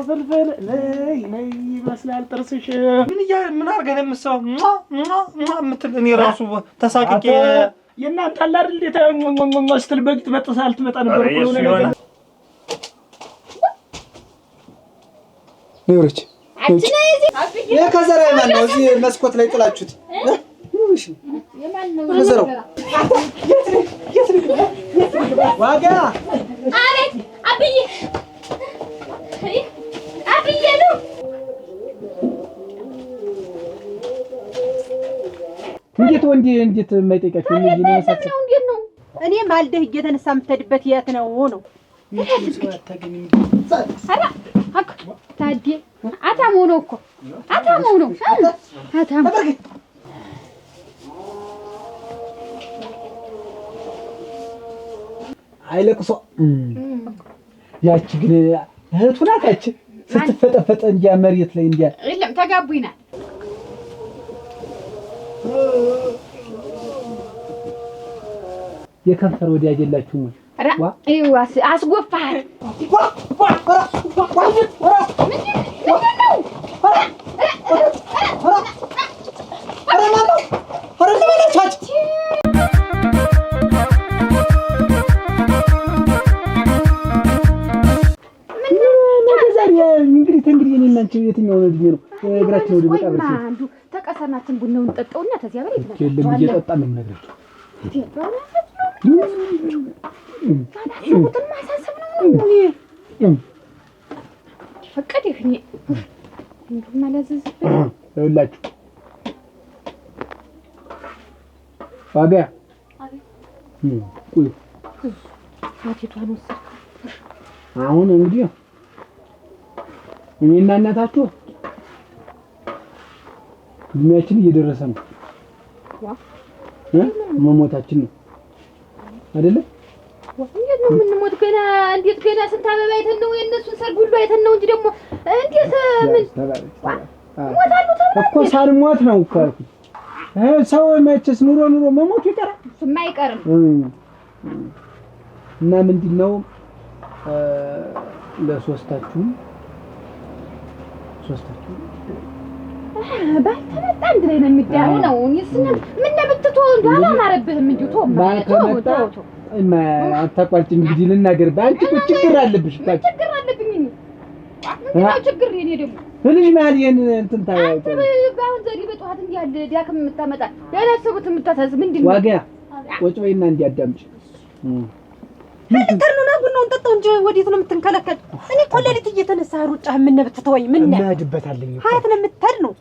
ፍልፍል ነይ ነይ ይመስላል ጥርስሽ። ምን እያ ምን አድርገህ ነው የምትሰማው? ሟ ሟ ሟ የምትል እኔ ራሱ ተሳቅቄ የእናንተ አለ አይደል እንዴ ሟ ስትል በግጥ በጥሳ ልትመጣ ነበር እኮ የሆነ ነገር። ይኸውልሽ ይሄ ከዘራ የማን ነው? እዚህ መስኮት ላይ ጥላችሁት ከዘራው ዋጋ አቤት አብዬ አብዬ ነው። እንዴት ወንድ እንዴት የማይጠይቃችሁ እነዚህ ነው መሳሰል ነው እንዴት ነው? እኔ ማልደህ እየተነሳ የምትሄድበት የት ነው ነው? ኧረ አክ ታዴ አታሞ ነው እኮ አታሞ ነው አታሞ አይለቅሶ ያቺ ግን እህቱ ናት። ያቺ ስትፈጠፈጠ እንዲያ መሬት ላይ እንዲያ የለም ተጋቡኝ ናት። የከንፈር ወዳጅ የላችሁም ወይ? ኧረ ይኸው አስጎፋሃል። ምንድን ነው? ዛሬ እንግዲህ ተንግዲህ እኔ እና አንቺ የትኛው እድሜ ነው እግራችን ወደ መቃብር ሲሄድ? አንዱ ተቀሰማችን ቡናውን ጠጣውና ተዚያ በላይ የለም እየጠጣን ነው የምነግራቸው። ያላሰቡትን ማሳሰብ ነው ነው ፈቀደህ እኔ እንደውም አላዘዝብህ ይኸውላችሁ ዋጋ ቁዩ። ወቴቷን ወሰድከው። አሁን እንግዲህ እኔና እናታችሁ እድሜያችን እየደረሰ ነው እ መሞታችን ነው አይደለም? እንዴት ነው የምንሞት? ገና እንዴት ገና ስንት አበባ አይተን ነው የእነሱን ሰርግ ሁሉ አይተን ነው እንጂ ደግሞ እንዴት ምን ሞታሉ ተብሎ እኮ ሳልሞት ነው እኮ ያልኩት። ሰው መቼስ ኑሮ ኑሮ መሞቱ ይቀራል። እሱማ አይቀርም። እና ምንድን ነው ለሶስታችሁም ሶስታችሁም ባልተመጣ አንድ ላይ ነው የሚዳሩ ነው። እኔስ ምን ነው ብትተው እንደው አላማረብህም? እንዲሁ ተው ባልተመጣ ተው ተው። አታቋርጭ እንግዲህ ልናገር። በአንቺ እኮ ችግር አለብሽ እኮ አንቺ። ችግር አለብኝ እኔ። ምንድን ነው ችግር የኔ ደግሞ? ልጅ መሀል ይሄን እንትን አንተ በአሁን ዘዴ በጠዋት እንዲህ ያለ ዳክም የምታመጣ ያላሰቡት የምታሳዝብ ምንድን ነው? ዋጋ ቁጭ በይና እንዲያዳምጪ። ልትር ነው ና ቡናውን ጠጣው እንጂ ወዴት ነው የምትንከለከል? እኔ እኮ ሌሊት እየተነሳ ሩጫ ምን ነው ብትተወኝ ምን ነው እማድበታለኝ እኮ። ሀያት ነው የምትሄድ ነው።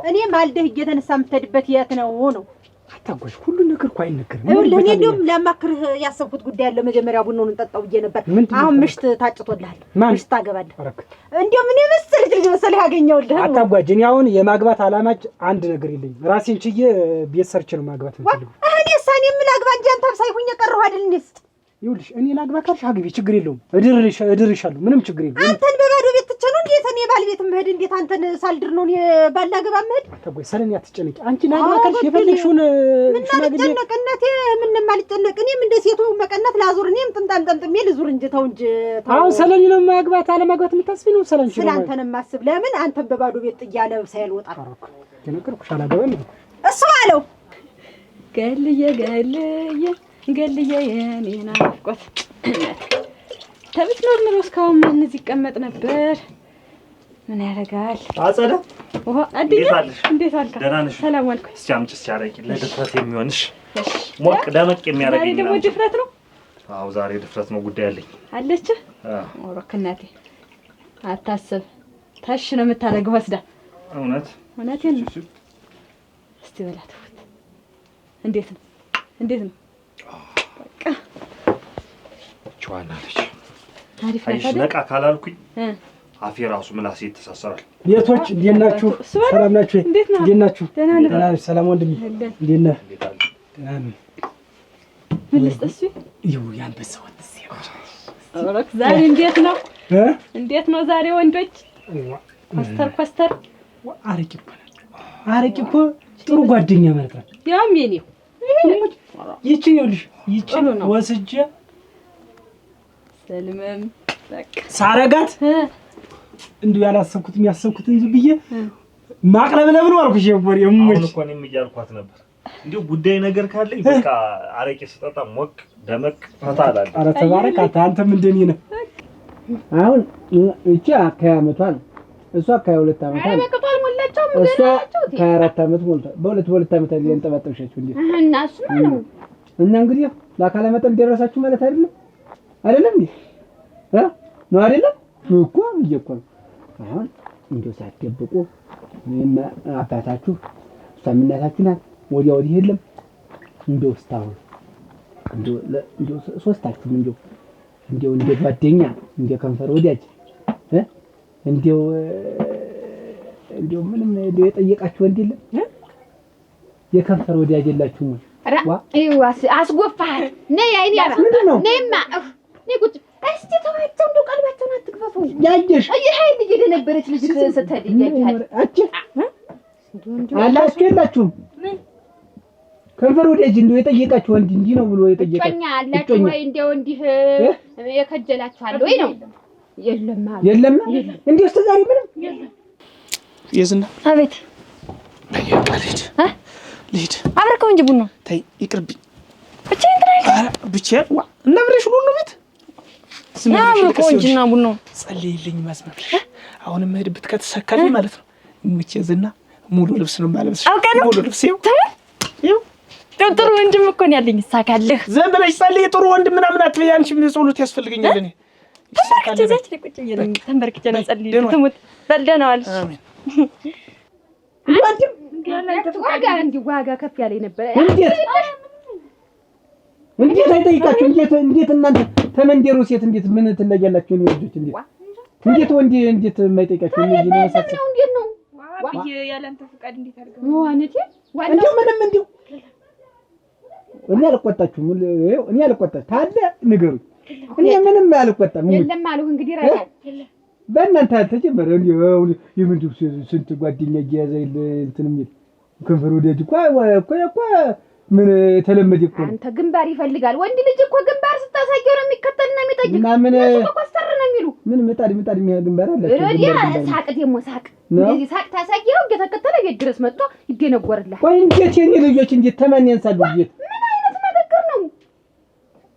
እኔ ማልደህ እየተነሳ የምትሄድበት የት ነው ነው? አታጓዥ፣ ሁሉ ነገር እኮ አይነገርም። ይኸውልህ እኔ እንደውም ላማክርህ ያሰብኩት ጉዳይ አለ። መጀመሪያ ቡናውን እንጠጣው ብዬ ነበር። ምንድን ነው አሁን ምሽት ታጭቶልሃል። ማን? ምሽት ታገባለህ። ኧረ እባክህ። እንደውም እኔ መሰለች ልጅ መሰለህ ያገኘሁልህ። አታጓጅ። እኔ አሁን የማግባት አላማች አንድ ነገር የለኝም። ራሴን ችዬ ቤት ሰርቼ ነው ማግባት የምፈልገው። እኔስ እኔ የምላግባ እንጂ አንተ አብሳይ ሁኜ ቀረሁ አይደል? እኔስ ይኸውልሽ እኔ ላግባ ካልሽ አግቢ፣ ችግር የለውም። እድርሻለሁ፣ ምንም ችግር የለውም። አንተን በባዶ ቤት ትቼ ነው እንዴት እኔ ባል ቤት የምሄድ? እንዴት አንተን ሳልድር ነው እኔ ባላገባ የምሄድ? አታጓጅ፣ ስለ እኔ አትጨነቂ። አንቺ ላግባ ካልሽ የፈለግሽውን ምን ሽማግሌ አልጨነቅ እናቴ፣ ምንም አልጨነቅ። እኔም እንደ ሴቱ መቀነት ላዙር፣ እኔም ጥምጣም ጠምጥሜ ልዙር እንጂ ተው እንጂ ተው። አሁን ስለ እኔ ነው ማግባት አለማግባት የምታስቢ ነው? ስለ አንቺ ስለ ነው አንተ ነው የማስብ። ለምን አንተን በባዶ ቤት ጥያ ለብሳ ያልወጣ የነገርኩሽ፣ አላገባም አልኩሽ። እሱ አለው ገልዬ ገልዬ ገልዬ የኔ ናፍቆት ተብትኖር ኑሮ እስካሁን ማን እዚህ ይቀመጥ ነበር? ምን ያደርጋል? አጸደ ውሃ አድዬ እንዴት አለሽ? እንዴት አልካ? ደህና ነሽ? ሰላም ዋልኩኝ። እስኪ አምጪ እስኪ አረቂ ለድፍረት የሚሆንሽ ሞቅ ደመቅ ዛሬ የሚያደርገኝ ደግሞ አምጪ። ድፍረት ነው አዎ ዛሬ ድፍረት ነው፣ ጉዳይ አለኝ። አለች። አዎ ኦሮክ እናቴ አታስብ፣ ታሽ ነው የምታደርገው ወስዳ። እውነት እውነቴን ነው። እስቲ በላ ትሁት፣ እንዴት ነው እንዴት ነው? በቃ ጨዋና ነች። አሪፍ ናት አይሽ አይደል? ነቃ ካላልኩኝ እ አፌ ራሱ ምላሴ ይተሳሰራል። ቤቶች እንዴት ናችሁ? እሱ በላ ሰላም ናችሁ? እንዴት ነህ? እንዴት ናችሁ? ደህና ነህ? ደህና ነሽ? ሰላም ወንድሜ አለን። እንዴት ነህ? እንዴት አለ? ደህና ነኝ። ምን ልስጥ? እሱ ይኸው የአንበሳ ወጥ እዚህ ኦሮክ ዛሬ እንዴት ነው እ እንዴት ነው ዛሬ ወንዶች ኮስተር ኮስተር አረቂ እኮ ናት። አረቂ እኮ ጥሩ ጓደኛ ማለት ነው። ያውም የኔው ይቺን ይኸውልሽ፣ ይቺን ጥሩ ነው። ወስጄ ስልምም በቃ ሳረጋት እ እንዲሁ ያላሰብኩትም ያሰብኩትን ዝም ብዬ ማቅለብለብ ነው አልኩሽ። ወሬ አሁን እኮ እኔም እያልኳት ነበር። እንዲሁ ጉዳይ ነገር ካለኝ በቃ አረቄ ስጠጣ ሞቅ ደመቅ ፈታ እላለሁ። ኧረ ተባረክ። አንተም እንደኔ ነህ። አሁን እቺ ከ20 ዓመቷ ነው፣ እሷ ከ22 ዓመቷ ነው፣ እሷ ከ24 ዓመት ሞልቷል። በሁለት ዓመት ያንጠባጠብሻችሁ እንዴ? እና እሱማ ነው። እና እንግዲህ ለአካለ መጠን ደረሳችሁ ማለት አይደለም አይደለም እንዴ? ነው አይደለም እኮ ብዬሽ እኮ ነው። አሁን እንደው ሳትደብቁ እኔም አባታችሁ እሷም እናታችሁ ናት። ወዲያ ወዲህ የለም። እንደው እስካሁን እንደው ሶስታችሁም እንደው እንደው እንደ ጓደኛ እንደ ከንፈር ወዳጅ እንደው እንደው ምንም እንደው የጠየቃችሁ ወንድ የለም? የከንፈር ወዳጅ የላችሁም ወይ? ይኸው አስጎፋሃት። ነይ አይኔ አባ ነይማ፣ ነይ ቁጭ እስቲ ተዋቸው፣ እንደው ቀልባቸውን አትግፈፉ። ያየሽ ኃይል እየደነበረች ልጅ ስትሄድ እያየሃት አላችሁ የላችሁም? ከንፈር ወዳጅ እንደው የጠየቃችሁ ወንድ እንዲህ ነው ብሎ የጠየቃችሁ እጮኛ አላችሁ ወይ? እንደው እንዲህ የከጀላችኋል ወይ ነው? የለም አሉ። የለም እንዲህ እስከ ዛሬ ምንም የዝና አቤት። ልሂድ ልሂድ። አብረከው እንጂ ቡና ተይ ይቅርብኝ። ብቻዬን ትላለህ? ብቻዬን ዋ እና ብለሽ ሁሉ ቤት አብረከው እንጂ እና ቡና ጸልይልኝ ማዝመብለሽ አሁን የምሄድበት ከተሳካልኝ ማለት ነው። ሙቼ ዝና ሙሉ ልብስ ነው የማለብስሽ። ሙሉ ልብስ ይኸው ይኸው። ጥሩ ወንድም እኮ ነው ያለኝ። ይሳካልህ። ዝም ብለሽ ጸልይ። ጥሩ ወንድም ምናምን አትበይ። አንቺም ጸሎት ያስፈልገኛል። እኔ ተንበርክቼ እዛች ላይ ቁጭ ብዬ ነው ተንበርክቼ ነው ጸልይ። ትሙት በል ደህና ዋልሽ። አሜን። ዋጋ እንዲህ ዋጋ ከፍ ያለ ነበር። እንዴት እንዴት አይጠይቃችሁ? እንዴት እንዴት እናንተ ተመንደሩ ሴት እንዴት ምን ትለያላችሁ? የኔ ልጆች እንዴት እንዴት ወንድ እንዴት የማይጠይቃችሁ? እነዚህ ነው መሳሰል እንዴት ነው ያላንተ ፈቃድ እንዴት አድርገው እንዴው ምንም እንዴው እኔ አልቆጣችሁም። እኔ አልቆጣችሁም ታለ ንገሩኝ። እኔ ምንም አልቆጣም። የለም አልሁ እንግዲህ ራሳው በእናንተ አልተጀመረ እንዴ? የምንድን ስንት ጓደኛ እየያዘ እንትን የሚል ከንፈር ወዳጅ እኮ እኮ እኮ ምን የተለመደ እኮ ነው። አንተ ግንባር ይፈልጋል ወንድ ልጅ እኮ ግንባር ስታሳየው ነው የሚከተልና የሚጠይቅ። እና ምን እነሱ እኮ ኮስተር ነው የሚሉ። ምን ምጣድ ምጣድ የሚያህል ግንባር አላቸው። ረዲያ ሳቅ ደግሞ ሳቅ እንደዚህ ሳቅ ታሳየው እየተከተለ ቤት ድረስ መጥቶ ይደነጎርልሃል። ቆይ እንዴት የኔ ልጆች እንዴት ተማን ያንሳሉ? እንዴት ምን አይነት ንግግር ነው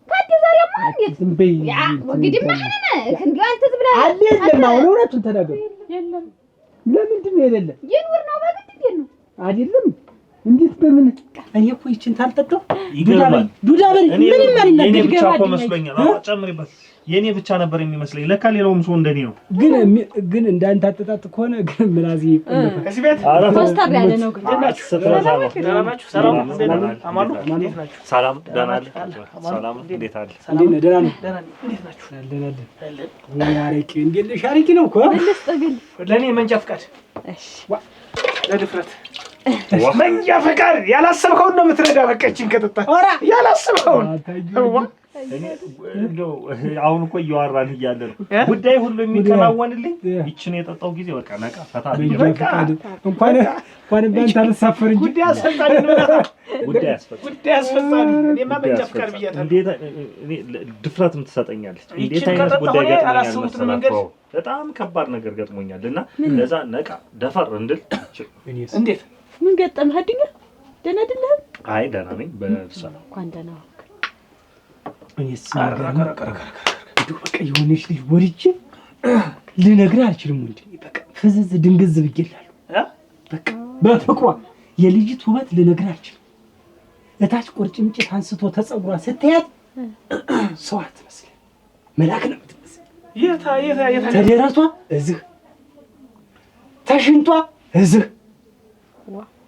ታዲያ? ዛሬማ እንዴት ዝም በይ ያ ወግድማ ሐነነ እንዲያው አንተ ዝም ብለህ አለ የለም። አሁን እውነቱን ተናገሩ። የለም ለምንድን ነው የሌለ? ይኑር ነው በግድ እንዴት ነው አይደለም እንዴት በምን እኔ እኮ ይችን ታልጠጣው ይገርማል። ዱዳ በል ምንም አልናገርም። የኔ ብቻ እኮ መስሎኛል። አዎ ጨምሪበት። የኔ ብቻ ነበር የሚመስለኝ። ለካ ሌላውም ሰው እንደኔ ነው። ግን ግን እንዳንተ አጠጣጥ ከሆነ ግን ምላዜ ይቆልፋል። እዚህ ቤት ኮስተር ያለ ነው ግን ሰላም ሰላም፣ ደህና አለ። ሰላም፣ እንዴት አለ? እንዴት ነህ? ደህና ነህ? እንዴት ናችሁ? አለን አለን። ወይ አረቄ እንዴት ነሽ? አረቄ ነው እኮ ለእኔ መንጃ ፈቃድ። እሺ ለድፍረት መንጃ ፈቃድ ያላሰብከውን ነው የምትረዳ። በቃ ይህችን ከጠጣ ያላሰብከውን እንደው አሁን እኮ እያወራን እያለ ነው ጉዳይ ሁሉ የሚከናወንልኝ። ይችን የጠጣው ጊዜ በቃ ነቃ ፈታ እንኳን እንኳን በአንተ አልሳፈር እንጂ ጉዳይ አስፈጻሚ ነው። ጉዳይ አስፈጻሚ ጉዳይ አስፈጻሚ። እኔማ መንጃ ፈቃድ ብያታለሁ። እንዴት እኔ ድፍረትም ትሰጠኛለች። እንዴት አይነት ጉዳይ ገጥሞኛል መሰላችሁ? በጣም ከባድ ነገር ገጥሞኛል እና ለዛ ነቃ ደፈር እንድል እንዴት ምን ገጠመህ? አድኛ ደህና አይደለህም? አይ ደህና ነኝ። በሰላም እንኳን ደህና ሆንክ። እኔስ እንደው በቃ የሆነች ልጅ ወድጄ ልነግርህ አልችልም። ወንድ በቃ ፍዝዝ ድንግዝ ብዬልሃለሁ። በቃ በፍቅሯ የልጅት ውበት ልነግርህ አልችልም። እታች ቁርጭምጭት አንስቶ ተጸጉሯ ስታያት ሰው አትመስልም፣ መልአክ ነው የምትመስል። ተደረቷ እዚህ፣ ተሽንጧ እዚህ፣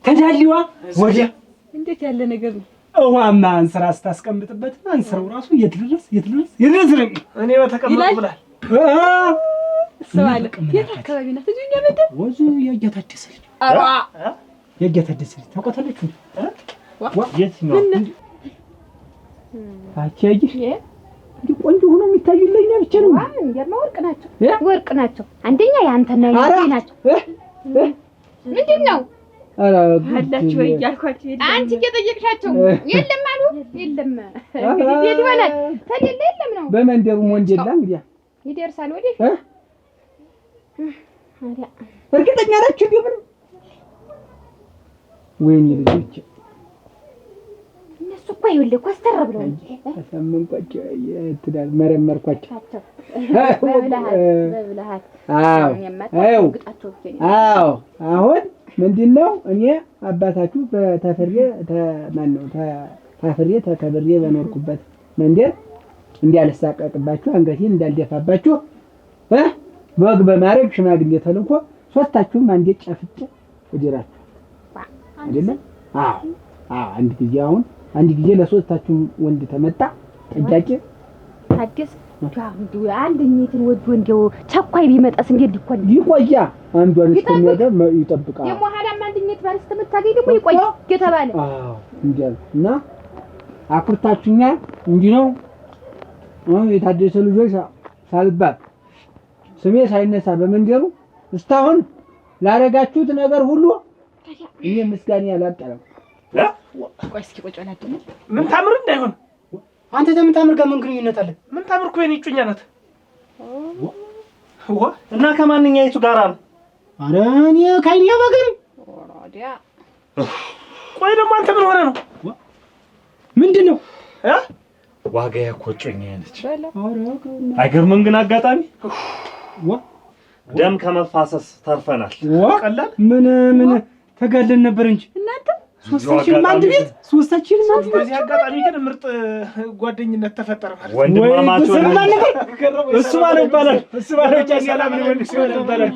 ተዳሊዋ ወዲያ። እንዴት ያለ ነገር ነው! ውሃማ እንስራ ስታስቀምጥበት እንስራው ራሱ የት ልድረስ የት ልድረስ የት ልድረስ ነው የሚለው። እኔ በተቀመጥኩ ብላል ሰው አለ። የት አካባቢ ናት? እዚሁ እኛ መንደር ወዙ የእያ ታደሰ ልጅ የእያ ታደሰ ልጅ ታውቃታለች? የትኛው አንቺ ያየሽ እንዲህ ቆንጆ ሆኖ የሚታዩ ለኛ ብቻ ነው። እንዲያማ ወርቅ ናቸው ወርቅ ናቸው። አንደኛ የአንተና የእኔ ናቸው። ምንድን ነው አላችሁ ወይ እያልኳቸው የለም። አንቺ እየጠየቅሻቸው የለም አሉ። የለም እንግዲህ እንዴት ይሆናል? ተሌለ የለም ነው በመንደሩም ወንድ የለ እንግዲህ ይደርሳል ወደፊት። እርግጠኛ ናችሁ? እንዲሁ ምንም ወይኔ ልጆች እነሱ እኮ ይኸውልህ ኮስተር ብለው አሳመንኳቸው፣ ትዳር መረመርኳቸው። በብልሃት አዎ አዎ። አሁን ምንድን ነው እኔ አባታችሁ በተፍሬ ማነው ታፍሬ ተከብሬ በኖርኩበት መንደር እንዳልሳቀቅባችሁ አንገቴን እንዳልደፋባችሁ በወግ በማድረግ ሽማግሌ ተልኮ ሶስታችሁም አንዴ ጨፍጬ እድራችሁ አይደለም? አዎ አዎ። አንድ ጊዜ አሁን አንድ ጊዜ ለሶስታችሁም ወንድ ተመጣ ጥያቄ ታደሰ አንደኛይቱን ወዶ እንደው ቸኳይ ቢመጣስ እንዴት ሊኮን ይቆያ? አንዷን እስከሚያገባ ይጠብቃል። ደግሞ ኋላም አንደኛይቱ ባል እስከምታገኝ ደግሞ ይቆይ እየተባለ አዎ እንዲያ እና አኩርታችሁኛል። እንዲህ ነው የታደሰ ልጆች ሳልባል ስሜ ሳይነሳ በመንደሩ እስካሁን ላደረጋችሁት ነገር ሁሉ እኔ ምስጋና ያላቀረም። ቆይ እስኪ ቁጭ በል አድነን። ምን ታምር እንዳይሆን አንተ ተምን ታምር ጋር ምን ግንኙነት አለ? ምን ታምር እኮ የእኔ እጮኛ ናት። እና ከማንኛይቱ ጋር ነው? ኧረ እኔ ከእኛ በገር ቆይ ደግሞ አንተ ምን ሆነህ ነው? ምንድን ነው ዋጋዬ እኮ እጮኛዬ ነች። አይገርምም? ግን አጋጣሚ ደም ከመፋሰስ ተርፈናል። ቀላል ምን ምን ተጋለን ነበር እንጂ እናንተ ሶስታችንም አንድ ቤት ሶስታችንም አንድ ቤት። በዚህ አጋጣሚ ግን ምርጥ ጓደኝነት ተፈጠረ ማለት ነው። ወንድማማች ማን ነበር? እሱ ማነው ይባላል። እሱ ማነው ይባላል።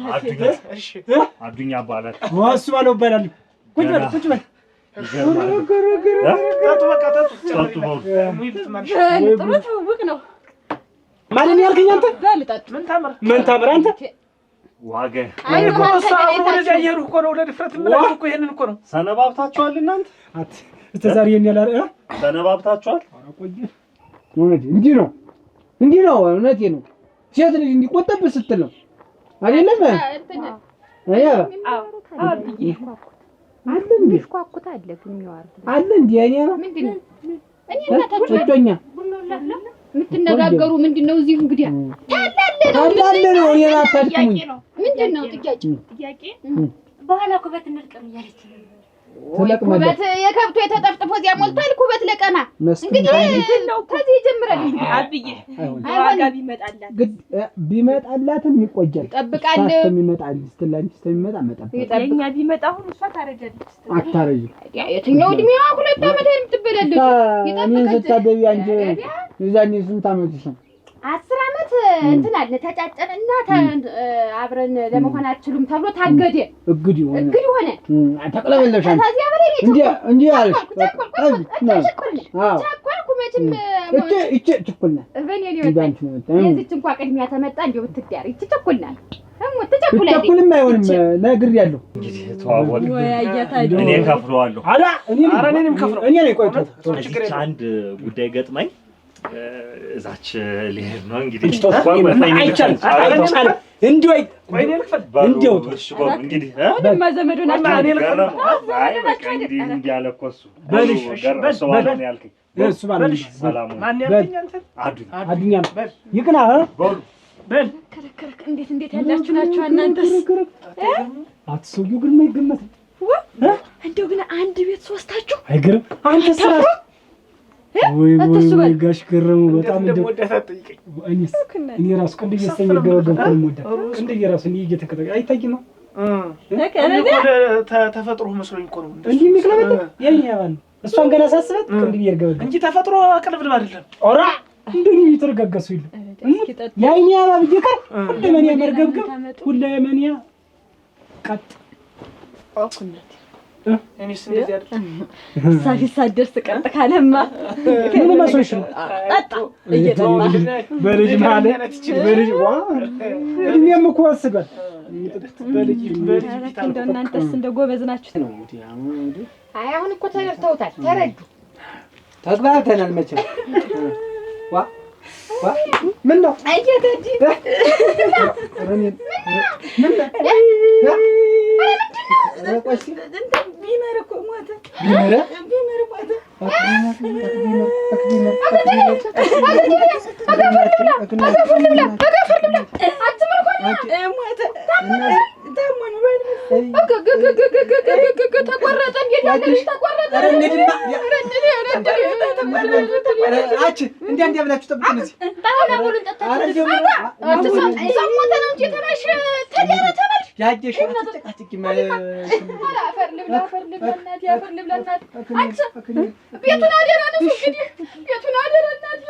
አዱኛ ይባላል። እሱ ማነው ይባላል። ቁጭ በል ቁጭ በል። ጠጡ፣ በቃ ጠጡ። ጠጡ። ጥሩ ትውውቅ ነው። ማንን ያልከኝ አንተ? በል ጠጡ። ምን ታምር ምን ታምር አንተ? ዋጋ እኔ እኮ እሷ አብሮ ወደዚያ እየሄድኩ እኮ ነው። ለድፍረት የምላችሁ እኮ ይሄንን እኮ ነው። ሰነባብታችኋል እናንተ? እስከ ዛሬ ይሄን ያላረ ሰነባብታችኋል? እውነት እንዲህ ነው እንዲህ ነው። እውነቴን ነው። ሴት ልጅ እንዲህ ቆጠብ ስትል ነው አይደለም? አያ አለ እንዴ ኳኩታ አለ ግን የሚያወሩት አለ እንዴ እኔ ምንድን ነው? እኔ እናታችሁ እጮኛ የምትነጋገሩ ምንድን ነው? እዚህ እንግዲህ ታላለ ነው። እኔን አታድክሙኝ። ምንድን ነው ጥያቄ? ጥያቄ በኋላ ኩበት እንልቀም እያለች ነው። ኩበት የከብቶ የተጠፍጥፎ እዚያ ሞልቷል። ኩበት ለቀማ እንግዲህ ከዚህ ይጀምራል። እንግዲህ አብዬ ዋጋ ቢመጣላት ቢመጣላትም ይቆያል። ይጠብቃል። እስከሚመጣ ስትላንቺ እስከሚመጣ መጠበቅ የእኛ ቢመጣ አሁን እሷ ታረጃለች። አታረጅም። የትኛው እድሜዋ 2 ዓመት የምትበላለች እኔን ስታገቢ አንቺ የዛኔ ስንት ዓመትሽ ነው? 10 ዓመት እንትን አለ ተጫጨንና አብረን ለመሆን አትችሉም ተብሎ ታገደ። እግድ ይሆነ እግድ ሆነ። ተቅለበለብሽ አንቺ ከዚያ በላይ እንዴ እንዴ አለሽ። ቸኮልኩ መቼም እቺ እቺ ችኩል ናት። በኔ ነው የዚች እንኳን ቅድሚያ ተመጣ እንደው ብትዳር እቺ ችኩል ናት። ትቸኩላለች። ችኩልም አይሆንም ነግሬያለሁ። እንግዲህ ተዋወቅን። እኔ እከፍለዋለሁ። ኧረ እኔንም ከፍለው እኔ ነኝ። ቆይ እዚች አንድ ጉዳይ ገጥመኝ እዛች ልሄድ ነው እንግዲህ። አይቻልም። እንዲሁ እንዲሁ እንግዲህ ዘመዱ ናቸው። እንዲህ አለ እኮ እሱ እሱ አዱኛ ይቅና በል እንዴት እንዴት ያላችሁ ናችሁ እናንተስ? አትሰውዬው ግን የማይገመት እንደው ግን አንድ ቤት ሶስታችሁ አይገርም? አንተ ስራ ወይ ወይ ጋሽ ገረሙ በጣም እንደው እኔ ራሱ ቅንድ እየተገረገርኩ ነው የምወዳት። ቅንድ እየራሱ እንዲህ እየተንቀጠቀጠ አይታይም ነው ተፈጥሮ መስሎኝ እኮ ነው እንዲህ የሚቅለበለብ የእኛ ባል ነው። እሷን ገና ሳስባት ቅንድ እየርገበገበ እንጂ ተፈጥሮ ቅልብልብ አይደለም። ኧረ እንደኔ የተረጋጋ ሰው የለም። የዓይኔ አበባ ብዬሽ ቀር ሁለመንያ መርገብገብ ሁለመንያ ቀጥ እኔስ እንደዚህ አይደለም። እሳ ፊት ሳትደርስ ቀጥ ካለማ ምን መስሎሽ ነው? ጠጣ እየጠጣ በልጅ ማለት በልጅ ዋ እድሜም እኮ ወስዷል። እንደው እናንተስ እንደው ጎበዝ ናችሁ። አይ አሁን እኮ ተረድተውታል፣ ተረዱ። ተግባብተናል መቼም። ዋ ዋ ምን ነው እየተጂ ምን ነው ቢመር እኮ ሞተ። ቢመረ ቢመር ሞተ። ተቆረጠ። አቺ እንዲያ እንዲያ ብላችሁ ጠብቁን እዚህ ባሁን አቦሉን ጠጣችሁ። ሰው ሞተ ነው እንጂ ተባልሽ ተዳረ ተባልሽ ያጀሽ አትጨቃጭቂ ማለት አፈር ልብላ አፈር ልብላ እናቴ አፈር ልብላ እናቴ። አንቺ ቤቱን አደራ ነው እንግዲህ ቤቱን አደራ እናቴ።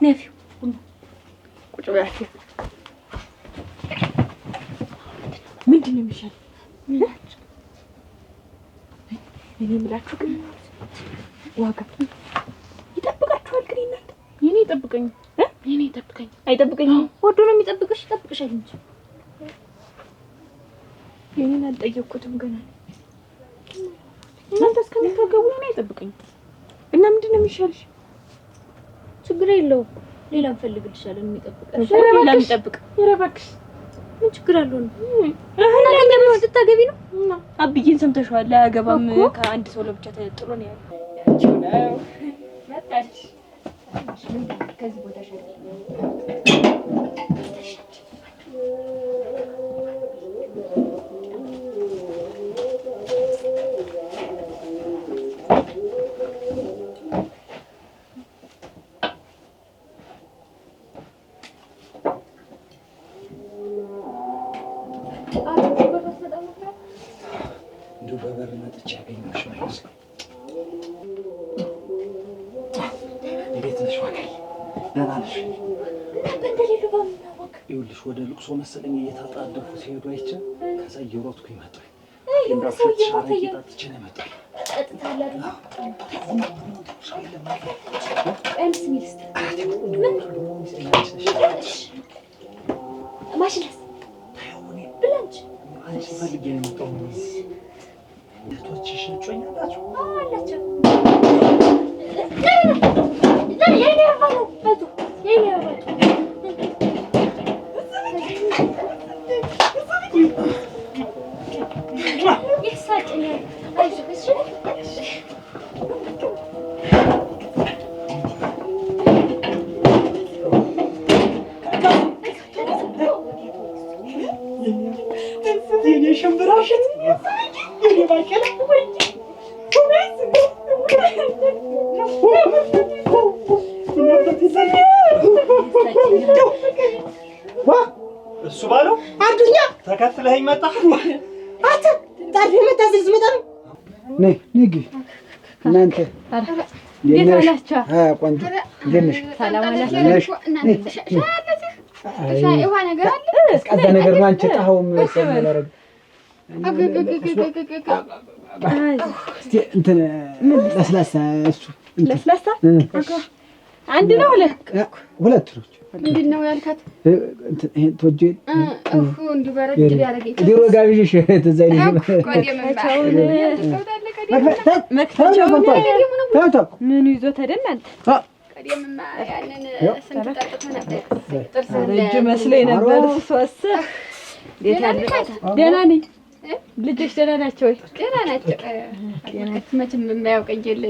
ነፊው ቁጭ በይ። ምንድን ነው የሚሻለው? እኔ የምላችሁ ግን ዋጋ ይጠብቃችኋል። ግን እናንተ የኔ ይጠብቀኝ የኔ ይጠብቀኝ አይጠብቀኝም። ወዶ ነው የሚጠብቅሽ። ይጠብቅሻል እንጂ የኔን አልጠየቅኩትም ገና። እናንተ እስከምታገቡ የኔ አይጠብቀኝም። እና ምንድን ነው የሚሻልሽ? ችግር የለውም። ሌላ እንፈልግልሻለን የሚጠብቅሽ። ሌላ የሚጠብቅ ኧረ እባክሽ ምን ችግር አለው ነው? እና ከኛ በፊት ልታገቢ ነው? አብዬን ሰምተሽዋል? አያገባም ከአንድ ሰው ለብቻ ተጥሎ ነው ያለው። ያንቺው ነው መጣች። ከዚህ ቦታ እንደው በበር መጥቼ ያገኘሁሽ አይመስልም። እንዴት ነሽ ዋጋዬ? ደህና ነሽ? ይኸውልሽ ወደ ልቅሶ መሰለኝ እየተጣደፉ ሲሄዱ አይቼ ከዛ እየሮጥኩኝ መጣሁ። አረቄ ጠጥቼ ነው የመጣሁት። አንቺን ፈልጌ ነው የመጣሁት። እህቶችሽ እጮኛ አላቸው? አላቸው። የኔ ሽምብራሽት የኔ ባቄላ እሱ ባለው አርዱኛ ተከትለኸኝ መጣ። አንተ ጣድፌ መታዘዝ መጣ ነው። ነይ ነይ ግቢ እናንተ እንዴት ዋላችሁ? ቆንጆ እንዴት ነሽ? ሰላም ነሽ? ውሃ ነገር አለ? ቀዝቃዛ ነገር ነው። አንቺ ጣኸውም ሰላረግ እስቲ እንትን ለስላሳ እሱ ለስላሳ አንድ ነው ሁለት ሁለት ነው። ምንድን ነው ያልካት? እንትን ይሄን ትወጂው እንዲሁ በረድ ቢያደርገኝ ቢሮ ጋብዤሽ ትዝ አይልሽም? መክፈቻውን ምኑ ይዞት አይደል እናንተ? ቀደምማ ያንን ስንት ጠጥተህ ነበር። እጅ መስሎኝ ነበር። እሷስ ደህና ነኝ። ልጆች ደህና ናቸው ወይ? ደህና ናቸው። መቼም የማያውቀኝ የለ።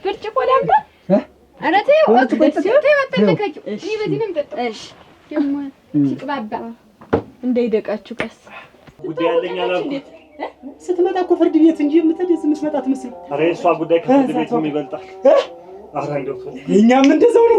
ብርጭቆ ላምጣ? ኧረ ተይው ተይው፣ አትለካኪው። እኔ በዚህ ነው የምጠጣው። እሺ ደግሞ ሲቅባባ እንዳይደቃችሁ ቀስ ጉዳይ አለኝ አላልኩም። ስትመጣ እኮ ፍርድ ቤት እንጂ የምትሄድ እዚህ የምትመጣ አትመስልም። ኧረ የእሷ ጉዳይ ከፍርድ ቤትም ይበልጣል። ኧረ እንደው ተው። የእኛም እንደዛው ነው።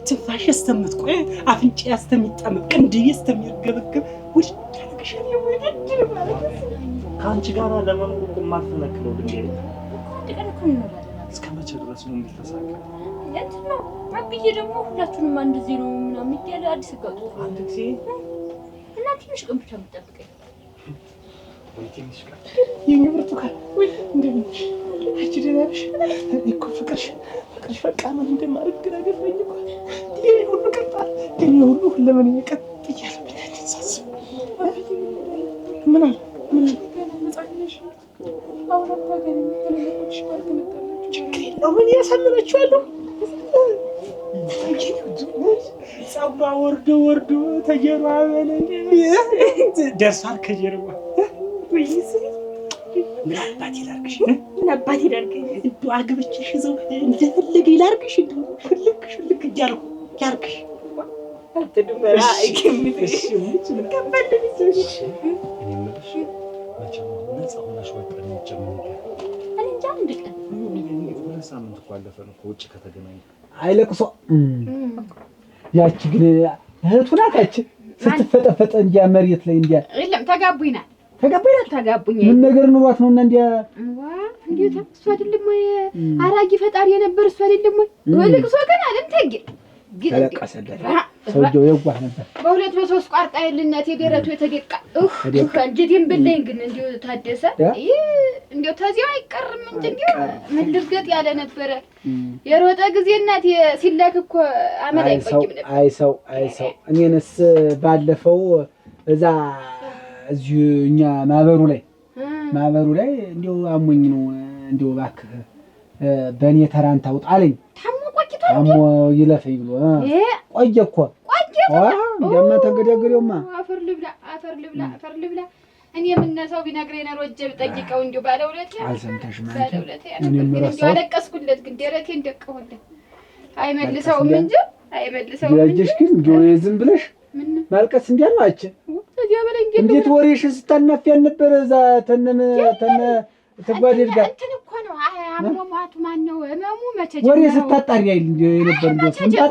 ትንፋሽ እስከምትቆይ አፍንጫ እስከሚጣመም ቅንድቤ እስከሚርገበገብ ውድ ከአንቺ ጋር ለመኖር እኮ የማልፈነክለው ድንጋይ እስከ መቼ ድረስ ነው የሚተሳቀው? እንትን ነው አብዬ ደግሞ ሁላችሁንም አንድ ጊዜ ነው ምናምን እያለ አዲስ ህግ አውጥቶ አንድ ጊዜ እና ትንሽ ቀን ብቻ የምትጠብቀኝ ወይ ትንሽ ቀን የኔ ብርቱካን ወይ እንደምን ነሽ? አንቺ ደህና ነሽ? እኔ እኮ ፍቅርሽ ፍቅርሽ በቃ ምን እንደማደርግ ግራ ገባኝ እኮ። ይሄ ሁሉ ቀጣ ይሄ ሁሉ ለምን ቀጥ እያለብኝ አንቺን ሳስብ ምን አለ ምን አለ ችግር የለውም እኔ ያሳምናችኋለሁ። ፀጉሯ ወርዶ ወርዶ ተጀርባ በላይ ደርሷል። ከጀርባ ምን አባቴ ላድርግሽ? ምን አባቴ ላድርግሽ? እንደው አግብቼሽ እዛው እንደፈለገ ላድርግሽ። እንደው ሽልክ ሽልክ እያልኩ ላድርግሽ። እኔ የምልሽ መቼም ነፃ ሆነሽ ወጥተን ውጭ የምንገናኝ? እኔ እንጃ አንድ ቀን 2 ሳምንት እኮ አለፈን እኮ ውጭ ከተገናኘን። አይ ለቅሶ ያቺ ግን እህቱ ናት። ያቺ ስትፈጠፈጠ እንዲያ መሬት ላይ እንዲያ የለም ተጋቡኝ ናት ተጋቡኝ ናት ተጋቡኝ። ምን ነገር ኑሯት ነውና እንዲያ ዋ እንዴት እሱ አይደለም ወይ አራጊ ፈጣሪ የነበር እሱ አይደለም ወይ? ለቅሶ ግን አለም ተጌ ግን ተለቀሰለት። ሰውየው የዋህ ነበር። በሁለት በሶስት ቋርጣ የልነት የደረቱ የተደቃ አንጀቴን በላኝ። ግን እንዲሁ ታደሰ እንዲሁ ተዚያው አይቀርም እንጂ እንዲሁ ምን ልርገጥ ያለ ነበረ። የሮጠ ጊዜ እናቴ ሲላክ እኮ አመል አይቆይም ነበር። አይ ሰው አይ ሰው እኔንስ ባለፈው እዛ እዚሁ እኛ ማህበሩ ላይ እንዲሁ አሞኝ ነው እንዲሁ እባክህ በእኔ ተራን ታውጣ አለኝ። ታሞ ቆይቷል። አሞ ይለፈኝ ብሎ ቆየ እኮ እንዲያማ ተንገዳገደውማ። አፈር ልብላ አፈር ልብላ አፈር ልብላ። እኔ የምነሳው ቢነግረኝ ነው ሮጄ ብጠይቀው እንዲሁ ባለውለቴ አልሰምተሽም አንቺ። ባለውለቴ ነበር። እንዲሁ አለቀስኩለት፣ ግን ደረቴን ደቀሁለት። አይመልሰውም እንጂ አይመልሰውም እንጂ። ያየሽ ግን እንዲሁ ዝም ብለሽ ማልቀስ እንዲያ ነው አንቺ። ከዚያ በላይ እንዴት ወሬሽን ስታናፊ ያልነበረ እዛ ተነ ተነ ተጓደድ ጋር እንትን እኮ ነው አሟሟቱ። ማነው ህመሙ መቼ ጀመረው? ወሬ ስታጣሪ አይደል እንደ የነበር እንደው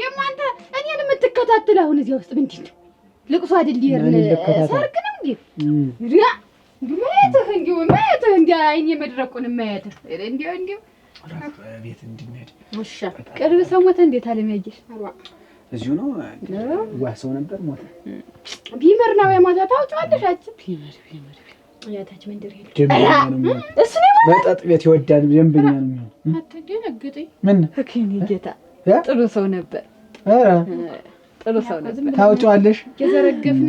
ደግሞ አንተ እኔን የምትከታተል አሁን እዚያ ውስጥ ምንድን ነው? ልቅሶ አይደል ይሄን ሰርግ ነው እንዴ? ማየትህ እንዲሁ ማየትህ እንዲያ አይኔ መድረቁን ማየትህ እንዲሁ እንዲሁ ቤት እንድንሄድ ውሻ ቅርብ ሰው ሞተ። እንዴት አለም ያየሽ? እዚሁ ነው ዋ ሰው ነበር ሞተ። ቢመር ነው የሞተ ታውቂዋለሽ? አንቺ ቢመር ቢመር ያታች መንደር የለም። እሱ ነው መጠጥ ቤት ይወዳል። ደንበኛ ነው የሚሆን። አትደነግጠኝ። ምን እኔ ጌታ ጥሩ ሰው ነበር። ኧረ ጥሩ ሰው ነበር። ታውቂዋለሽ? የዘረገፍን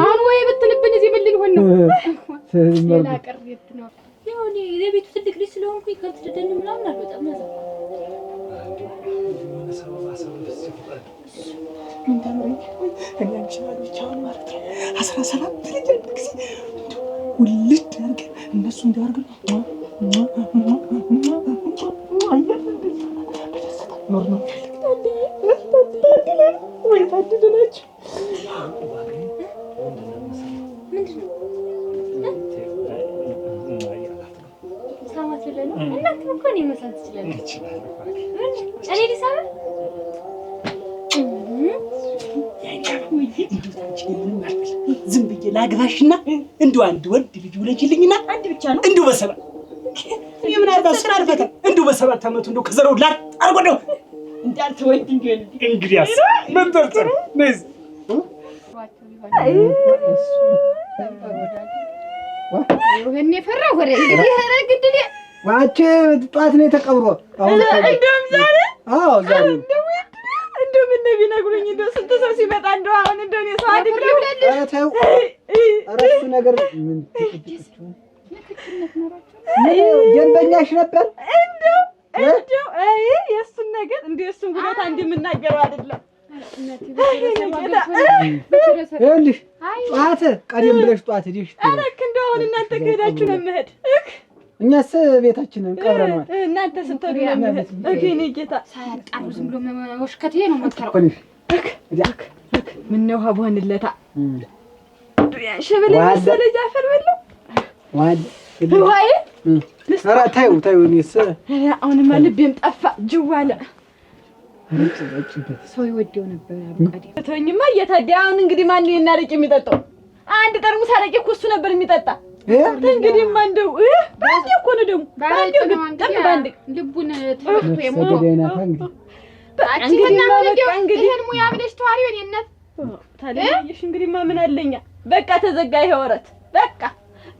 አሁን ወይ ብትልብን እዚህ ምን ልንሆን ነው? ሌላ ቅሬት ነው። ያው እኔ የቤቱ ትልቅ ልጅ ስለሆንኩኝ ከብት ደን ምናምን አልወጣም። ነዛ ምን ታምረኝ እኔ አንቺን አግብቼ አሁን ማለት ነው 17 ልጅ አንድ ጊዜ ውልድ አድርገን እነሱ እንዲያደርገን በደስታ ኖር ነው ወይ ታድለናችሁ። ምንድን ነው ሳማት ብለህ ነው? እናንተም እኮ እኔን መሳም ትችላለህ። እኔ ልሳምህ? ዝም ብዬ ላግባሽና እንደው አንድ ወንድ ልጅ ውለጂልኝና አንድ ብቻ ነው እንደው በሰባት እኔ ምን አልባት ስራ አልፈታም። እንደው በ7 ዓመቱ እንደው ከዘረው ላጥ አድርጎ እንደው እንዳንተ ወንድ እንዲሆን እንግዲያስ ምን ጥርጥር ነይዝ ይሄን የፈራሁ ወሬ እንግዲህ ኧረ ግድሌ አንቺ ጠዋት ነው የተቀብሮ። እንደውም ዛሬ አዎ ዛሬ እንደው ምን ነው ቢነግሩኝ እንደው ስንት ሰው ሲመጣ እንደው አሁን እንደው እኔ ሰው አይደለም። ኧረ ተይው፣ ኧረ እሱ ነገር ምን ደንበኛሽ ነበር? እንደው እንደው አይ የእሱን ነገር እንደው የእሱን ጉዳት አንድ የምናገረው አይደለም። ይኸውልሽ ጠዋት ቀደም ብለሽ ጠዋት ሄደሽ ኧረ እንደው አሁን እናንተ ከሄዳችሁ ነው የምሄድ። እኛስ ቤታችንን ቀብረነዋል። እናንተ ስትሄዱ ነው የምሄድ። እኔ ጌታ ሳያጣሩ ዝም ብሎ መወሽከት ነው መከራው። ምነው ውሃ በሆንለታ ያን ሸበላ መሰለ አፈር በላው። ውሃዬ ኧረ ተይው ተይው። እኔስ አሁንማ ልቤም ጠፋ ጅው አለ። ሰው ይወደው ነበር አሉ ቀደም። ተወኝማ እየታዲያ አሁን እንግዲህ ማነው ይሄን አረቄ የሚጠጣው? አንድ ጠርሙስ አረቄ እኮ እሱ ነበር የሚጠጣ። እንግዲህማ እንደው በአንዴ እኮ ነው ደግሞ በአንዴ ግጥም በአንዴ ልቡን ተመክቶ የሞተው እንግዲህማ በቃ እንግዲህ ይሄን ሙያ ብለሽ ተዋሪው የኔ እናት ታዲያ እንግዲህማ ምን አለኛ በቃ ተዘጋ ይሄ ወረት በቃ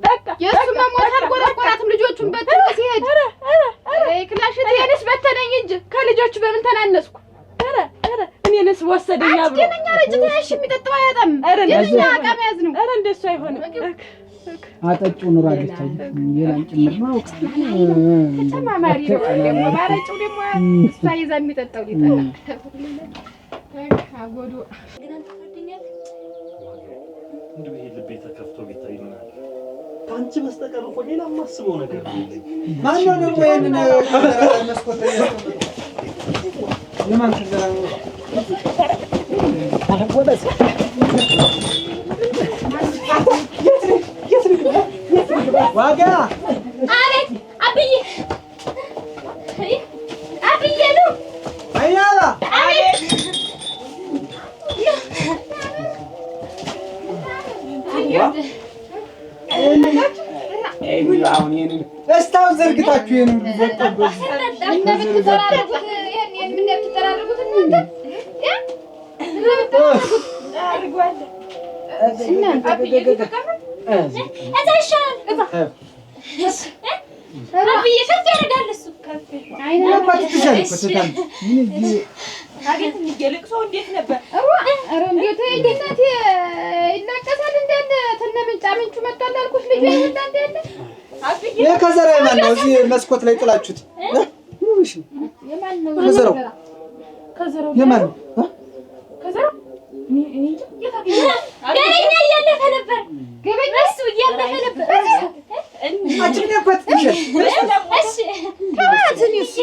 በቃ የእሱ መሞት አልቆረቆራትም ልጆቹን በትኖ ሲሄድ ኧረ ኧረ ኧረ ክላሽ እኔንስ በተነኝ እንጂ ከልጆቹ በምን ተናነስኩ? ኧረ ኧረ እኔንስ ወሰደኝ አብሮ ጤነኛ ረጭት ያሽ የሚጠጣው አያጣም። የኛ ዕቃ መያዝ ነው። ኧረ እንደሱ አይሆንም። አጠጪው ኑራለች። ሌላም ጭምር ነው። ተጨማማሪ ነው ደግሞ ባረጭው ደግሞ እሷ ይዛ የሚጠጣው ሊጠጣ አጎዶ ግን አንተ ትወደኛለህ? እንደው ይሄ ልቤ ተከፍቶ ቢታይ ምን አለ? ከአንቺ በስተቀር እኮ ሌላ የማስበው ነገር የለኝም። ማነው ደግሞ ይሄንን መስኮት ላይ ያስቀመጠው? የማን ከዘራ ነው? ጎበዝ ዋጋ አቤት አብዬ አብዬ ነው አይናላ አቤት እስታውን ዘርግታችሁ ይሄንን እንደምትጠራረጉት ይሄን ይሄን እንደምትጠራረጉት እናንተ እናንተ እዛ ይሻላል። እዛ አብዬ ከፍ ያደርጋል እሱ አቤት የሚገለቅ ሰው እንዴት ነበር? ኧረ እንዴት እናቴ ይላቀሳል እንዳለ ተነ ምንጫ ምንጩ መጥቷል አልኩሽ። ልጅ ይሁን እንዳለ ይሄ ከዘራ የማን ነው? እዚህ መስኮት ላይ ጥላችሁት እሺ፣ የማን ነው? ከዘራው ከዘራው የማን ነው? ከዘራው እኔ እንጃ ገበኛ እያለፈ ነበር። ገበኛ እሱ እያለፈ ነበር። አንቺ ምን ያኳት ትችል? እሺ ተዋት፣ እኔስ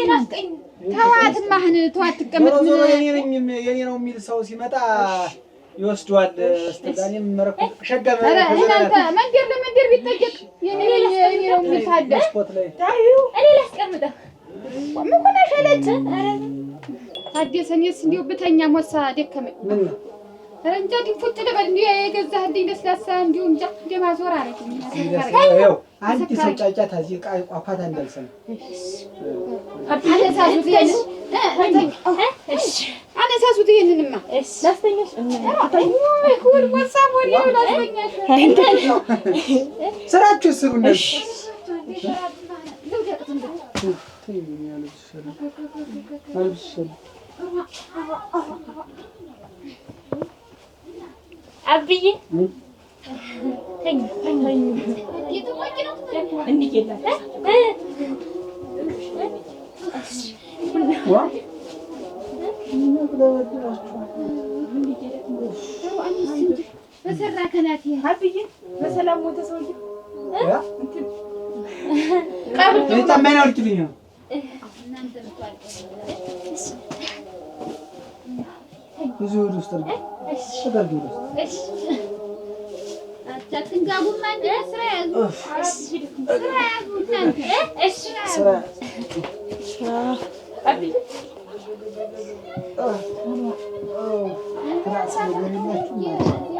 ተዋትማ፣ አሁን ተዋት ትቀመጥ። ዞሮ የኔ ነው የሚል ሰው ሲመጣ ይወስደዋል። እስከዛኔም መረኩ ሸገመ። ኧረ እናንተ መንገድ ለመንገድ ቢጠየቅ የኔ ነው የሚል ታለ መስኮት ላይ እኔ ላስቀምጠው። ምን ሆነሽ አለች ታደሰ። እኔስ እንዲያው ብተኛ ሞሳ ደከመኝ። ምን ነው ኧረ እንጃ ድንፉጭ ልበል። እንዲያው የገዛህልኝ ለስላሳ እንዲያው እንጃ እንደማዞር አደረገኝ። ይኸው አንድ ሰው ጫጫታ እዚህ ቋኳታ እንዳልሰማ አነሳሱት። ይሄንንማ ላስተኛሽ ስራችሁ ስሩ። እንደዚህ አብዬ ተኝ ተኝ በሰራ ከናቴ አብዬ በሰላም ሞተ ሰውዬው። ጫማዬን አውልቂልኝ ነው። እዚህ ወደ ውስጥ አድርጊው። አድርጊው ወደ ውስጥ። አትንጋጉማ እንጂ ስራ ያዙ፣ ስራ ያዙ እናንተ። ስራ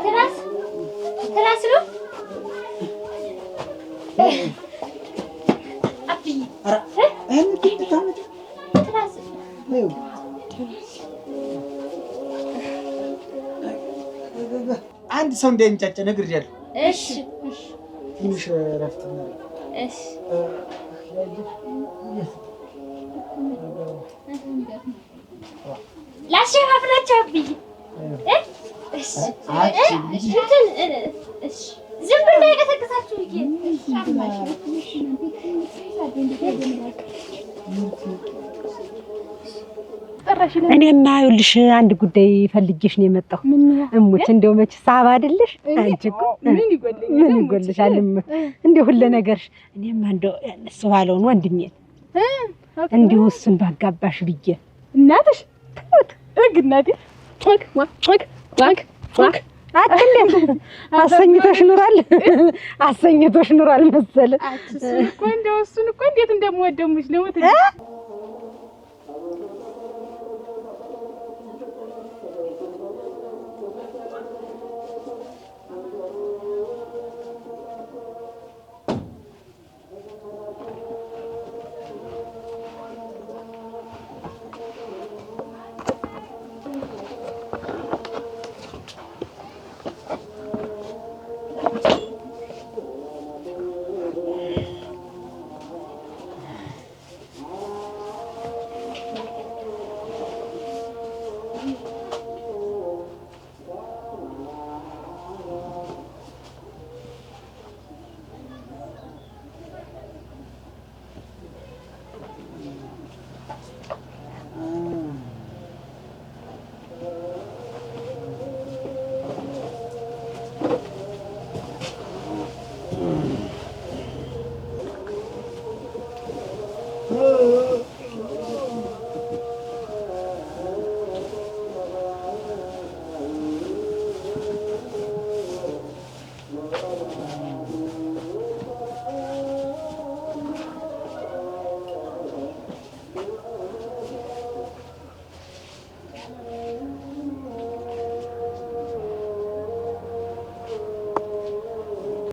ትራስ ትራስ ነው አብዬ ትራስ አንድ ሰው እንዳይንጫጫ ነግሬያለሁ። እሺ ትንሽ እረፍት እናድርግ። እሺ ላሸፋፍናቸው አብዬ። እሺ እንትን እሺ ዝም ብሎ እንዳይቀሰቅሳችሁ ብዬ እኔማ ይኸውልሽ አንድ ጉዳይ ፈልጌሽ ነው የመጣሁ። እሙች እንደው መች ሳባ አይደለሽ አንቺ እኮ ምን ይጎልኛል? ምን ይጎልሻል? እሙች እንደው ሁለ ነገርሽ። እኔማ እንደው እሱ ባለውን ወንድሜን እንዲሁ እሱን ባጋባሽ ብዬ እናትሽ ተውት። እግ እናቴ ጮክ ጮክ ጮክ ጮክ አትልም አሰኝቶሽ ኑሯል፣ አሰኝቶሽ ኑሯል መሰለ። እሱን እኮ እንደው እሱን እኮ እንዴት እንደምወደው ሙች ነው።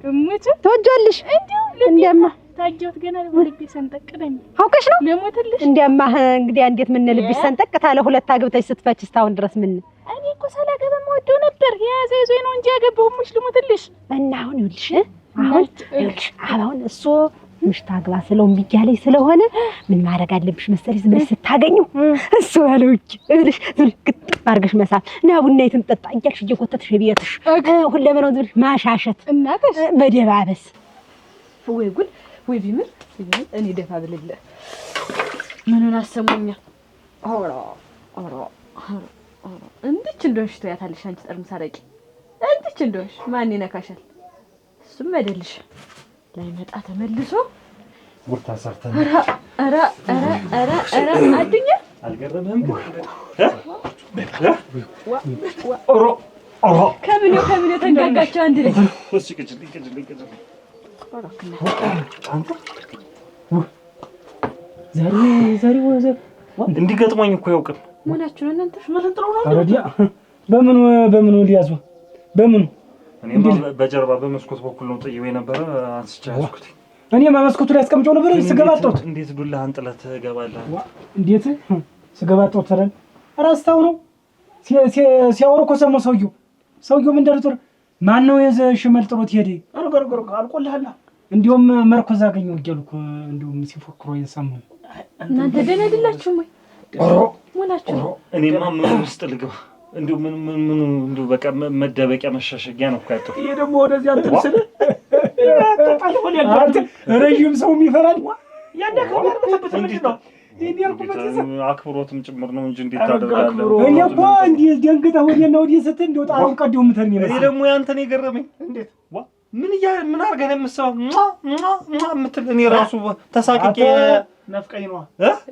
እሙች ትወጂዋለሽ? እንዲያማ ታየሁት ገና ልቤ ሰንጠቅ ነው የሚል። አውቀሽ ነው ልሞትልሽ። እንዲያማ እንግዲህ እንዴት ምን ልብሽ ሰንጠቅ ታለ ሁለት አግብተሽ ስትፈች እስካሁን ድረስ ምን እኔ እኮ ሳላገባ የምወደው ነበር። የያዘ ይዞኝ ነው እንጂ ያገባሁ። እሙች ልሞትልሽ። እና አሁን ይኸውልሽ አሁን ይኸውልሽ አሁን እሱ ምሽት አግባ ስለው እምቢ እያለኝ ስለሆነ ምን ማድረግ አለብሽ መሰለሽ? ዝም ብለሽ ስታገኘው እሱ ያለው እጅ ይኸውልሽ ዝም ብለሽ ግጥም አድርገሽ መሳም እና ቡናይቱን ጠጣ እያልሽ እየጎተትሽ ቤትሽ ሁለመናውን ዝም ብለሽ ማሻሸት፣ እናትሽ መደባበስ። ወይ ጉድ! ወይ ቢምር እኔ ደፋ ብልልህ ምኑን አሰሙኛ። ኦሮ ኦሮ ኦሮ ኦሮ እንድች እንደሆንሽ ትያታለሽ አንቺ ጠርሙስ አረቂ እንድች እንደሆንሽ ማን ይነካሻል? እሱም አይደልሽ ላይመጣ ተመልሶ ጉርታ ሰርተን ኧረ ኧረ ኧረ ኧረ ኧረ አዱኛ አልገረምህም? ኦሮ ኦሮ ከምኔው ከምኔው ተንጋጋቸው አንድ ላይ እሺ፣ ቅጭልኝ ቅጭልኝ ቅጭልኝ። አንተ ዛሬ ዛሬ እንዲህ ገጥሞኝ እኮ ያውቅም። መሆናችሁ ነው እናንተ። ኧረ በምኑ በምኑ ሊያዙ በምኑ እኔማ በጀርባ በመስኮት በኩል ነው ጥዬው የነበረ አንስቼ ያዝኩት። እኔማ መስኮቱ ላይ አስቀምጨው ነበር ስገባ አጣሁት። እንዴት ዱላህን ጥለህ ትገባለህ? እንዴት ስገባ አጣሁት? ተረን እረስታው ነው ሲያወሩ እኮ ሰማሁ። ሰውዬው ሰውዬው ምን እንዳሉት ማን ነው የዘ ሽመል ጥሎት ሄደ? አልቆልሃል። እንዲሁም መርኮዝ አገኘው እያሉ እኮ እንዲሁም ሲፎክሮ የሰማሁ። እናንተ ደህና አይደላችሁም ወይ? መሆናችሁ ነው። እኔማ ምን ውስጥ ልግባ? እንዲሁ ምን ምን ምን እንዲሁ በቃ መደበቂያ መሸሸጊያ ነው እኮ ያጣሁት። ይሄ ደግሞ ወደዚያ እንትን ስልህ ረዥም ሰውም ይፈራል። አክብሮትም ጭምር ነው እንጂ እንዴት ታደርጋለህ? እኔ እኮ እንዲህ ደንግጠህ ወዲያና ወዲህ ስትል እንደው ጣራውን ቀደው የምትሄድ ነው እኔ የመሰለኝ። ደግሞ ያንተን የገረመኝ እንዴት ምን እያ ምን አድርገህ ነው የምትሰማው? ሟ ሟ ሟ የምትል እኔ ራሱ ተሳቅቄ ናፍቀኝ ነዋ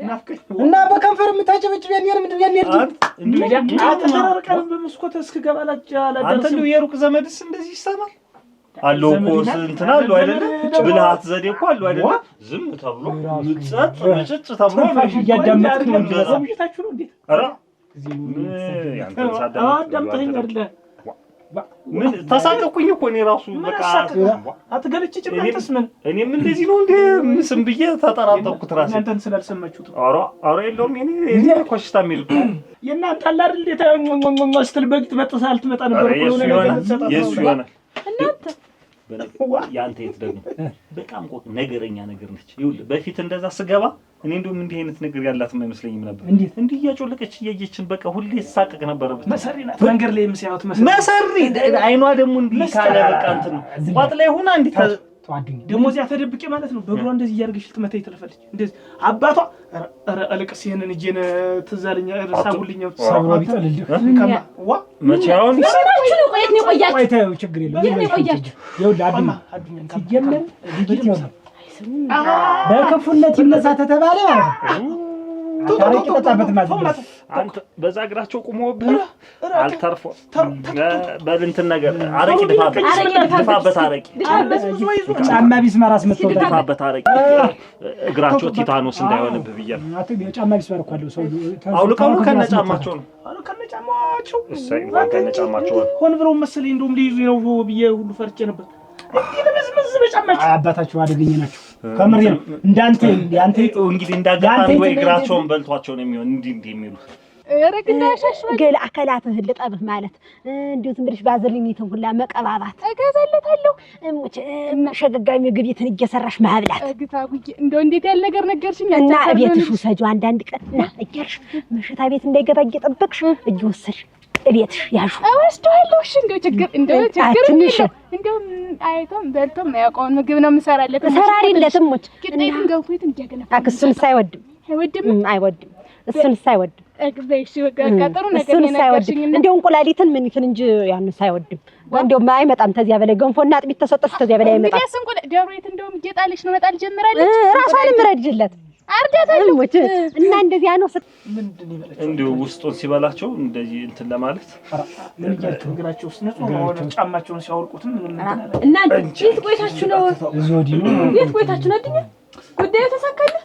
ናፍቀኝ እና በከንፈር የምታጨበጭብ ያን ያህል ምንድን ያን ያህል ተራርቀን በመስኮት እስክገባ አንተ እንደው የሩቅ ዘመድስ እንደዚህ ይሰማል? አለው እኮ እንትን አለው አይደለ? ብልሃት ዘዴ እኮ አለው አይደለ? ዝም ተብሎ ምጸጥ ምጭጭ ተብሎ ትንፋሽ እያዳመጥክ ነው እንደዛ። ምሽታችሁ ነው እንዴት? ኧረ ያንተን ሳዳምጥ አዳምጠኸኝ አይደለ? ምን ተሳቀቅኩኝ እኮ እኔ ራሱ በቃ አትገለጭጭም። አንተስ ምን እኔም እንደዚህ ነው እንዴ ምስም ብዬ ተጠራጠርኩት ራሴ። እናንተን ስላልሰማችሁት ነው። ኧረ ኧረ የለውም የኔ የኔ ኮሽታ የሚል የእናንተ አለ አይደል? እንዴ ስትል በግጥ መጥተህ አልትመጣ ነበር እኮ የእሱ የሆነ ነገር ይሆናል ልትሰጣት የእሱ ነው። ይሆናል። የአንተ የት ደግሞ በጣም ቆቅ ነገረኛ ነገር ነች። ይኸውልህ በፊት እንደዛ ስገባ እኔ እንደውም እንዲህ አይነት ነገር ያላትም አይመስለኝም ነበር። እንዴት እንዲህ እያጮለቀች እያየችን በቃ ሁሌ ሳቀቅ ነበረ። ብታይ መሰሪ ናት። መንገድ ላይ የምሲያዩት መሰሪ መሰሪ አይኗ ደግሞ እንዲህ ካለ በቃ እንትን ነው ቋጥ ላይ ሆና እንዲህ ተዋዱኝ ደግሞ እዚያ ተደብቄ ማለት ነው በእግሯ እንደዚህ እያደረገች ልትመታኝ ትለፋለች። እንደዚህ አባቷ ኧረ አልቅስ ይሄንን እጄን ትዝ አለኝ። ኧረ ሳቡልኝ ሰብሮ ቢጥልልህ ዋ መቼ አሁን ምናችሁ ነው? ቆይ የት ነው የቆያችሁ? ቆይ ተይው፣ ችግር የለውም። የት ነው የቆያችሁ? ይኸውልህ አዱኛ ሲጀመር ልጅት ይሆናል በክፉነት ይነሳ ተተባለ ማለት ነው። አረቄ ጠጣበት ማለት ነው። አንተ በዛ እግራቸው ቆመውብህ አልተርፎ በል እንትን ነገር አረቂ ድፋበት፣ ድፋበት፣ አረቂ ጫማ ቢስማር አስመጥተውታል። ድፋበት፣ አረቂ እግራቸው ቲታኖስ እንዳይሆንብህ ብዬ ነው። አቶ ጫማ ቢስማር እኮ አለው ሰውዬው። አውልቀው ነው ከነ ጫማቸው ነው። ከነ ጫማቸው እሰይ እንኳን ከነ ጫማቸው ሆነ። ሆን ብለው መሰለኝ እንደውም ሊይዙኝ ነው ብዬ ሁሉ ፈርቼ ነበር። እንዲህ ልምዝምዝ በጫማቸው አባታቸው አደገኛ ናቸው። ከምሬ ነው። እንዳንተ ያንተ እንግዲህ እንዳጋጣሚ ወይ እግራቸውን በልቷቸው ነው የሚሆን እንዲህ እንዲህ የሚሉት። ኧረ ግን እንዳያሻሽበል ገላ አካላትህን ልጠብህ ማለት እንዲሁ ዝም ብለሽ ባዘሊኒትን ሁላ መቀባባት እገዛለታለሁ። እሙች ሸገጋ ምግብ እየሰራሽ ማብላት እግታ ጉዬ እንደው እንዴት ያለ ነገር ነገርሽኝ። እና እቤትሽ ውሰጂው አንዳንድ ቀን እና እያልሽ መሸታ ቤት እንዳይገባ እየጠበቅሽ እየወሰድሽ እቤትሽ ያዡ። እወስደዋለሁ። እሺ እንደው ችግር እንደው ችግር ትንሽ እንደው አይቶም በልቶም የማያውቀውን ምግብ ነው የምሰራለት። ሰራሪለት እሙች ቂጣይቱን ገንፎይቱን እያገነፋ እሱንስ አይወድም አይወድም አይወድም እሱንስ አይወድም። እሺ በቃ ጥሩ ነገር እሱንስ አይወድም። እንደው እንቁላሊትን ምን ይትን እንጂ ያንስ አይወድም። እንደው አይመጣም። ተዚያ በላይ ገንፎና አጥሚት ተሰጠሽ ተዚያ በላይ አይመጣም። እንግዲያስ እንቁላ ደብሬት እንደውም እየጣለች ነው መጣል ጀምራለች። ራሷንም ረድጅለት አርዳታለሁ እሙች እና እንደዚያ ነው። ምንድን ይበላቸው እንዲሁ ውስጡን ሲበላቸው እንደዚህ እንትን ለማለት ምን እያልክ ነው? እግራቸው ውስጥ ንጹህ ነው። ጫማቸውን ሲያወልቁትም ምንም እንትን አለ። እና የት ቆይታችሁ ነው? እዚህ ወዲህ ነው። የት ቆይታችሁ ነው? አዱኛ ጉዳዩ ተሳካልህ?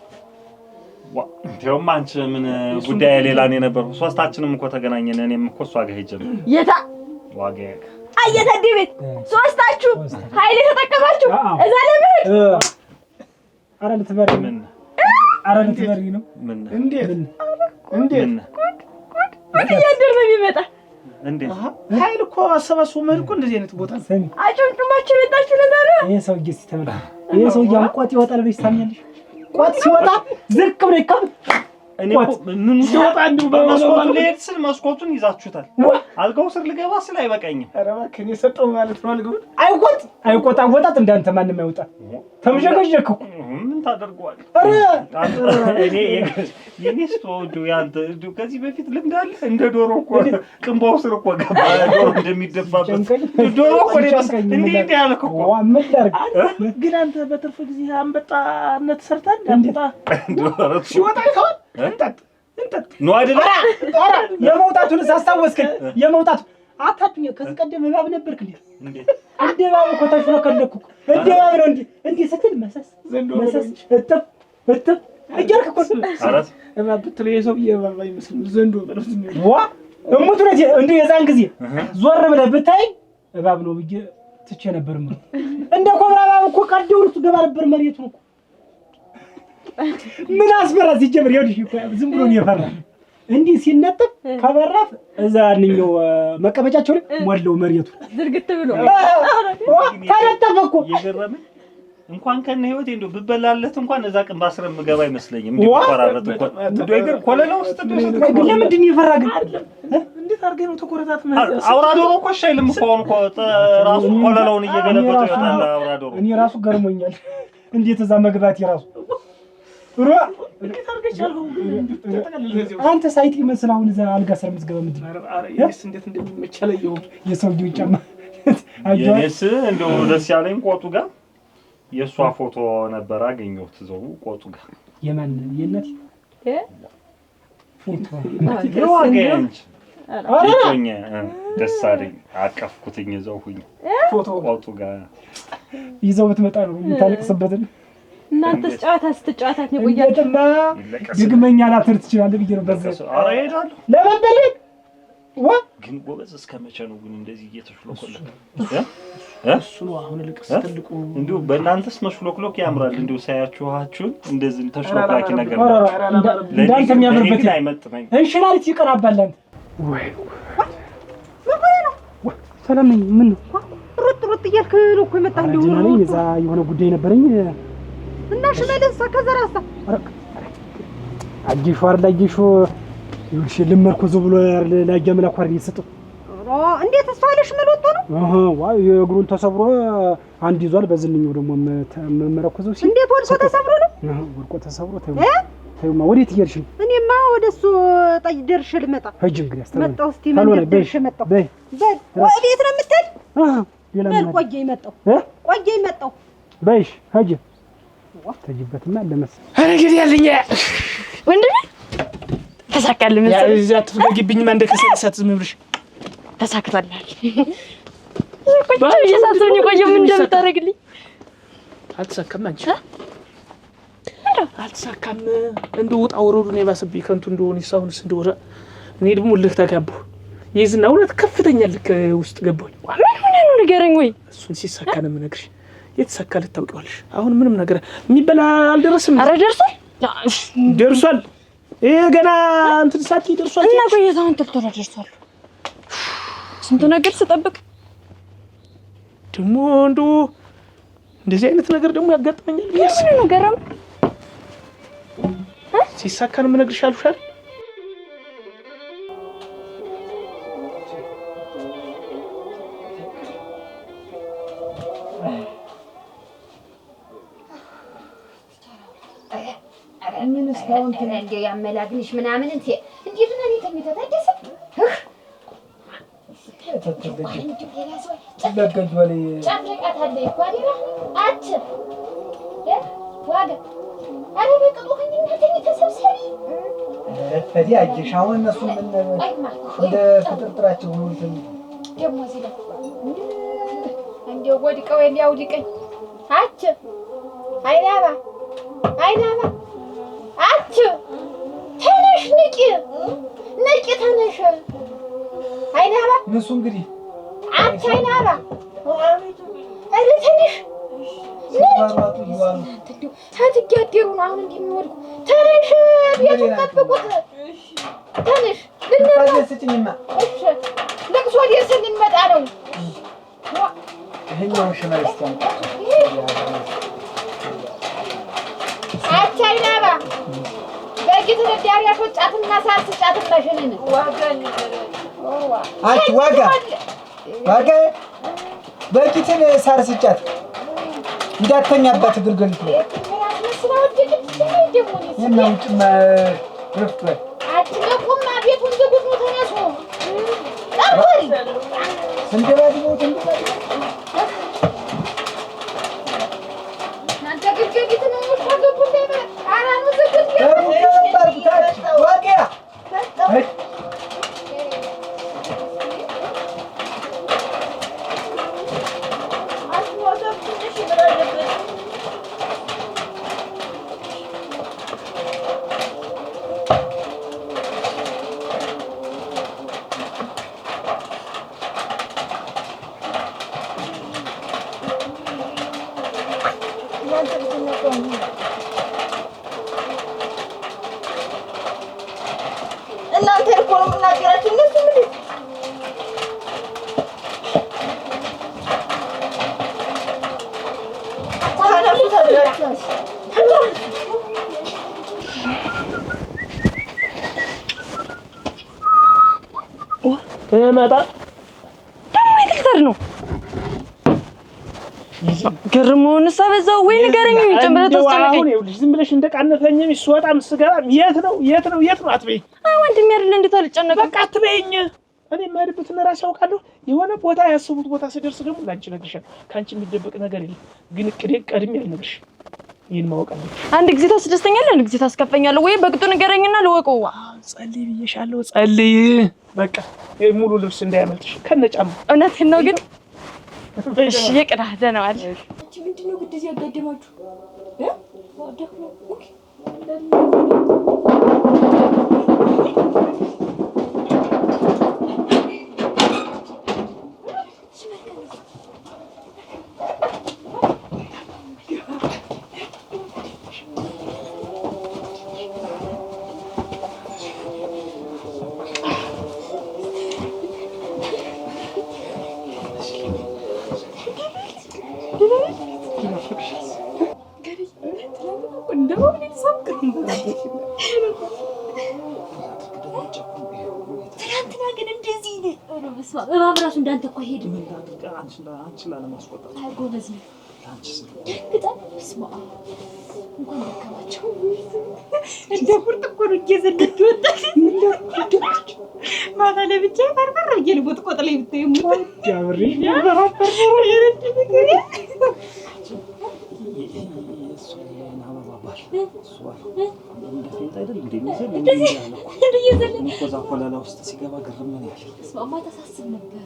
እንዲያውም አንቺ ምን ጉዳይ ሌላ ነው የነበረው። ሶስታችንም እኮ ተገናኘን። እኔም እኮ እሷ ጋር ሄጄ ነው የታ ዋጋ አየተዲ ቤት ሶስታችሁ ኃይል የተጠቀማችሁ እዛ ለመሄድ ኧረ ልትበሪ ምን ኧረ ልትበሪ ነው ምን እንዴት እንዴት ጉድ እያደር ነው የሚመጣ እንዴት ኃይል እኮ አሰባስቦ መሄድ እኮ እንደዚህ አይነት ቦታ ሰሚ አጨምጭማችሁ የመጣችሁ ለዛ ነው። ይሄ ሰውዬ እስኪ ተመልከት። ይሄ ሰውዬ አሁን ቆጥ ይወጣል ብለሽ ታምኛለሽ? ቆጥ ሲወጣ ዝርቅ ብሎ ይካብ እኔ እኮ ምን ሲወጣ እንዲሁ በመስኮቱ ልሄድ ስል መስኮቱን ይዛችሁታል። አልጋው ስር ልገባ ስል አይበቃኝም። ኧረ እባክህ እኔ ሰጠው ማለት ነው አልጋውን። አይቆጥ አይቆጥ አወጣጥ እንዳንተ ማንም አይወጣ። ተምዠገዠክ እኮ ምን ታደርገዋለህ? ኧረ እኔ የኔስ ተወዱ ያንተ እንዲሁ ከዚህ በፊት ልምድ አለ። እንደ ዶሮ እኮ ቅንባው ስር እኮ ገባ። ዶሮ እንደሚደፋበት ዶሮ እኮ ነው የመሰለኝ። እንዲህ እንዲህ ያልክ እኮ ምን ላድርግ ግን አንተ በትርፍ ጊዜ አንበጣነት ሰርተሃል። አንበጣ ሲወጣ አይተኸዋል? እንጠጥ እንጠጥ ነው አይደለ? ኧረ የመውጣቱንስ አስታወስከኝ። የመውጣቱ አታቱኝ ከዚህ ቀደም እባብ ነበርክ እንዴ? እንደ እባብ እኮ ተሽሎከለኩ እኮ እንደ እባብ ነው። እንዲህ እንዲህ ስትል መሰስ መሰስ እጥፍ እጥፍ እያልክ እኮ ኧረ እባብ ብትለው የሰውዬ እባብ አይመስልም፣ ዘንዶ በለው ዝም ብሎ። ዋ እሙት እውነት እንዲሁ የዛን ጊዜ ዞር ብለህ ብታይ እባብ ነው ብዬ ትቼ ነበር። የምለው እንደ ኮብራ እባብ እኮ ቀደው ውስጥ ገባ ነበር መሬቱን እኮ ምን አስፈራ ሲጀምር ይኸውልሽ እኮ ዝም ብሎ ነው የፈራ። እንዲህ ሲነጥፍ ከበራፍ እዛ ያንኛው መቀመጫቸው ላይ ሞላው መሬቱ ዝርግት ብሎ ተነጠፈ እኮ። የገረመኝ እንኳን ከነ ህይወቴ እንደው ብበላለት እንኳን እዛ ቅንባ ስር የምገባ አይመስለኝም። እንዲሁ ብቆራረጥ እንኳን እንደው የእግር ኮለላ ውስጥ እንደው ስትገባ ግን ለምንድን ነው የፈራ ግን? እንዴት አድርገህ ነው ተኮረታት? አውራ ዶሮ እኮ እሺ አይልም እኮ አሁን እኮ ራሱ ኮለላውን እየገለበጠው ይወጣል አውራ ዶሮ። እኔ ራሱ ገርሞኛል እንዴት እዛ መግባት የራሱ እንዴት አድርገህ ቻልከው? አንተ ሳይት ይመስል አሁን እዛ አልጋ ስር የምትገባ ምንድን ነው? የእኔስ እንዴት እንደሚመች አላየሁም። የሰውዬው ጫማ የእኔስ እንደው ደስ ያለኝ ቆጡ ጋር የእሷ ፎቶ ነበር አገኘሁት እዛው ቆጡ ጋር። የማን የእናቴ ፎቶ? የዋጋዬ እንጂ የጮኛ ደስ አለኝ። አቀፍኩትኝ እዛው ሁኝ ፎቶ ቆጡ ጋር ይዘው ብትመጣ ነው የምታለቅስበትን። እናንተስ ጨዋታ ስትጫወታት ነው የቆያችሁ? እንዴትማ ድግመኛ ላትር ትችላለህ ብዬ ነው በዛ። ኧረ እሄዳለሁ ለመበለጥ ዋ ግን ጎበዝ፣ እስከ መቼ ነው ግን እንደዚህ እየተሽሎኮለክ? እሱ ነው አሁን ልቅስ ትልቁ። እንዲሁ በእናንተስ መሽሎክሎክ ያምራል። እንዲሁ ሳያችኋችሁን እንደዚህ ተሽሎክላኪ ነገር እንዳንተ የሚያምርበት ግን አይመጥነኝ። እንሽላሊት ይቀራባል። አንተ ወይ ሰላም ነኝ። ምን ነው ሩጥ ሩጥ እያልክ ነው እኮ የመጣህ? እንደው ደህና ነኝ። እዛ የሆነ ጉዳይ ነበረኝ እና ሽመልስ ከዘራሳ አጌሾ አይደል አጌሾ ይኸውልሽ ልመርኮዘው ብሎ ለአያ መላኩ አይደል የሰጠው። እንዴት እሷ ለሽመል ወጥቶ ነው? አሃ ዋ የእግሩን ተሰብሮ አንድ ይዟል። በዝንኛው ደግሞ መመረኮዘው ሲል እንዴት ወድቆ ተሰብሮ ነው? አሃ ወድቆ ተሰብሮ። ተይው ተይውማ፣ ወዴት እየሄድሽ ነው? እኔማ ወደ እሱ ጠይ ደርሼ ልመጣ። ሂጂ እንግዲህ አስተምረኝ። መጣሁ። እስኪ መንገድ ደርሼ መጣሁ። በይ በል ወዴት ነው የምትሄድ? አሃ ሌላ በል ምን ቆየኝ መጣሁ። ቆየኝ መጣሁ። በይሽ ሂጂ። ተጅበትማ ለመሰለኝ። ኧረ እንግዲህ ያለኝ ወንድሜ ተሳካልህ መሰለኝ። እዚያ አትፍገጊብኝማ እንደ ከሰል እሳት ዝም ብለሽ ተሳክቶልሃል። ቁጭ ብዬ ሳስብ ነው የቆየው ምን እንደምታደርግልኝ። አልተሳካም። አንቺ አልተሳካም። እንደው ውጣ ውረዱ ነው የባሰብኝ። ከንቱ እንደሆነ አሁንስ እንደው እኔ ደግሞ እልህ ተጋባሁ። የዝና እውነት ከፍተኛ ልክ ውስጥ ገባሁኝ። ምን ሆነህ ነው ንገረኝ። ወይ እሱን ሲሳካ ነው የምነግርሽ። የተሳካ ልታውቂዋለሽ። አሁን ምንም ነገር የሚበላ አልደረስም። ኧረ ደርሷል ደርሷል። ይሄ ገና እንትን ሳትይ ደርሷል። እና ቆየት አሁን ቶሎ ቶሎ ደርሷል። ስንት ነገር ስጠብቅ ደግሞ እንደው እንደዚህ አይነት ነገር ደግሞ ያጋጥመኛል ብዬ ምን ነው ገረም ሲሳካ ነው የምነግርሽ አልኩሽ አይደል? እንደው ያመላግንሽ ምናምን እንትን እንዴት ነው የተኝተህ ታደሰ? ጨፍልቃታለህ እኮ አይደል? አንቺ ዋጋ ኧረ በቅጡ ሁኚና ተኝ ተሰብሰቢ። ረፈዲ አየሽ፣ አሁን እነሱ ምን እንደ ፍጥርጥራቸው ሆኖ እንትን ደግሞ እዚህ ላይ እንደው ወድቀው ያውድቀኝ። አንቺ አይናባ አይናባ አንቺ ተነሽ፣ ንቂ፣ ንቂ፣ ተነሽ። አይናባ እነሱ እንግዲህ አንቺ አይናባ፣ ኧረ ተነሽ። ሲሯሯጡ እየዋሉ እንደው እያደሩ ነው አሁን እንዲህ የሚወድቁ። ተነሽ፣ ቤቱን ጠብቁት። ተነሽ ልንመጣ ስጭኝማ። እሺ፣ ልቅሶ ደርሰን ልንመጣ ነው። ይኸኛውን ሽመል እስኪ አምጪ። አንቺ አይናባ በጊት ዳሪ አስወጫትና ሳር ስጫትን መሽንን አንቺ ዋጋ ዋጋ በቂትን ሳር ስጫት እንዳተኛባት ግልገሊቱ ላይ እና ውጭማ ረፍቷል። አትነቁማ፣ ቤቱን ዝጉት ነው። ተነሱ ጠርቶሪ ስንደባድበው ተንደባድበው እናንተ ግልገሊትን ውሻ ገቡ እንዳይበላ ኧረ ኑ ዝጉት ቤቱን። በሩን ከበብ አድርጉት። አንቺ ዋጋያ እናንተ እኮ ነው የምናገራችሁ። እነሱ ምንድን ተነሱ ተብላችሁ እመጣ ደግሞ የት ልትሄድ ነው? ግርማውንስ አበዛው ወይ ንገረኝ። ጨምረህ እንደው አሁን ታስጨንቀኝ። ይኸውልሽ ዝም ብለሽ እንደቃነተኝም ስወጣም ስገባም የት ነው የት ነው የት ነው አትበይኝ። ወንድሜ አይደለ እንዴት አልጨነቅም? በቃ አትበይኝ። እኔ የማሄድበትን ራሴ አውቃለሁ። የሆነ ቦታ ያሰቡት ቦታ ስደርስ ደግሞ ለአንቺ እነግርሻለሁ። ከአንቺ የሚደበቅ ነገር የለም። ግን እቅዴን ቀድሜ አልነግርሽም። ይህን ማወቅ አለብሽ። አንድ ጊዜ ታስደስተኛለህ፣ አንድ ጊዜ ታስከፈኛለህ። ወይ በቅጡ ንገረኝና ልወቀው። ጸልይ ብዬሻለሁ፣ ጸልይ። በቃ ይሄ ሙሉ ልብስ እንዳያመልጥሽ ከነጫማ። እውነትህን ነው ግን እሺ፣ ይቅናህ። ደህና ዋል። አንቺ ምንድን ነው ግድ እዚህ ያጋደማችሁ? ደክሞ ትናንትና ግን እንደዚህ እባብ እራሱ እንዳንተ እኮ አይሄድም። አንቺን ላለማስቆጣት አይ ጎበዝ ነህ። ደንግጣ በስመ አብ እንኳን ደከማቸው። እንደ ቁርጥ እኮ ነው እየዘለች ወጣች። ማታ ለብቻ ፈርፈር ብዬ ልቦጥቆጥ ላይ ብታይ ሙት ኮላላ ውስጥ ሲገባ ግርም ነው ያለኝ። በስመ አብ ማታ ሳስብ ነበር።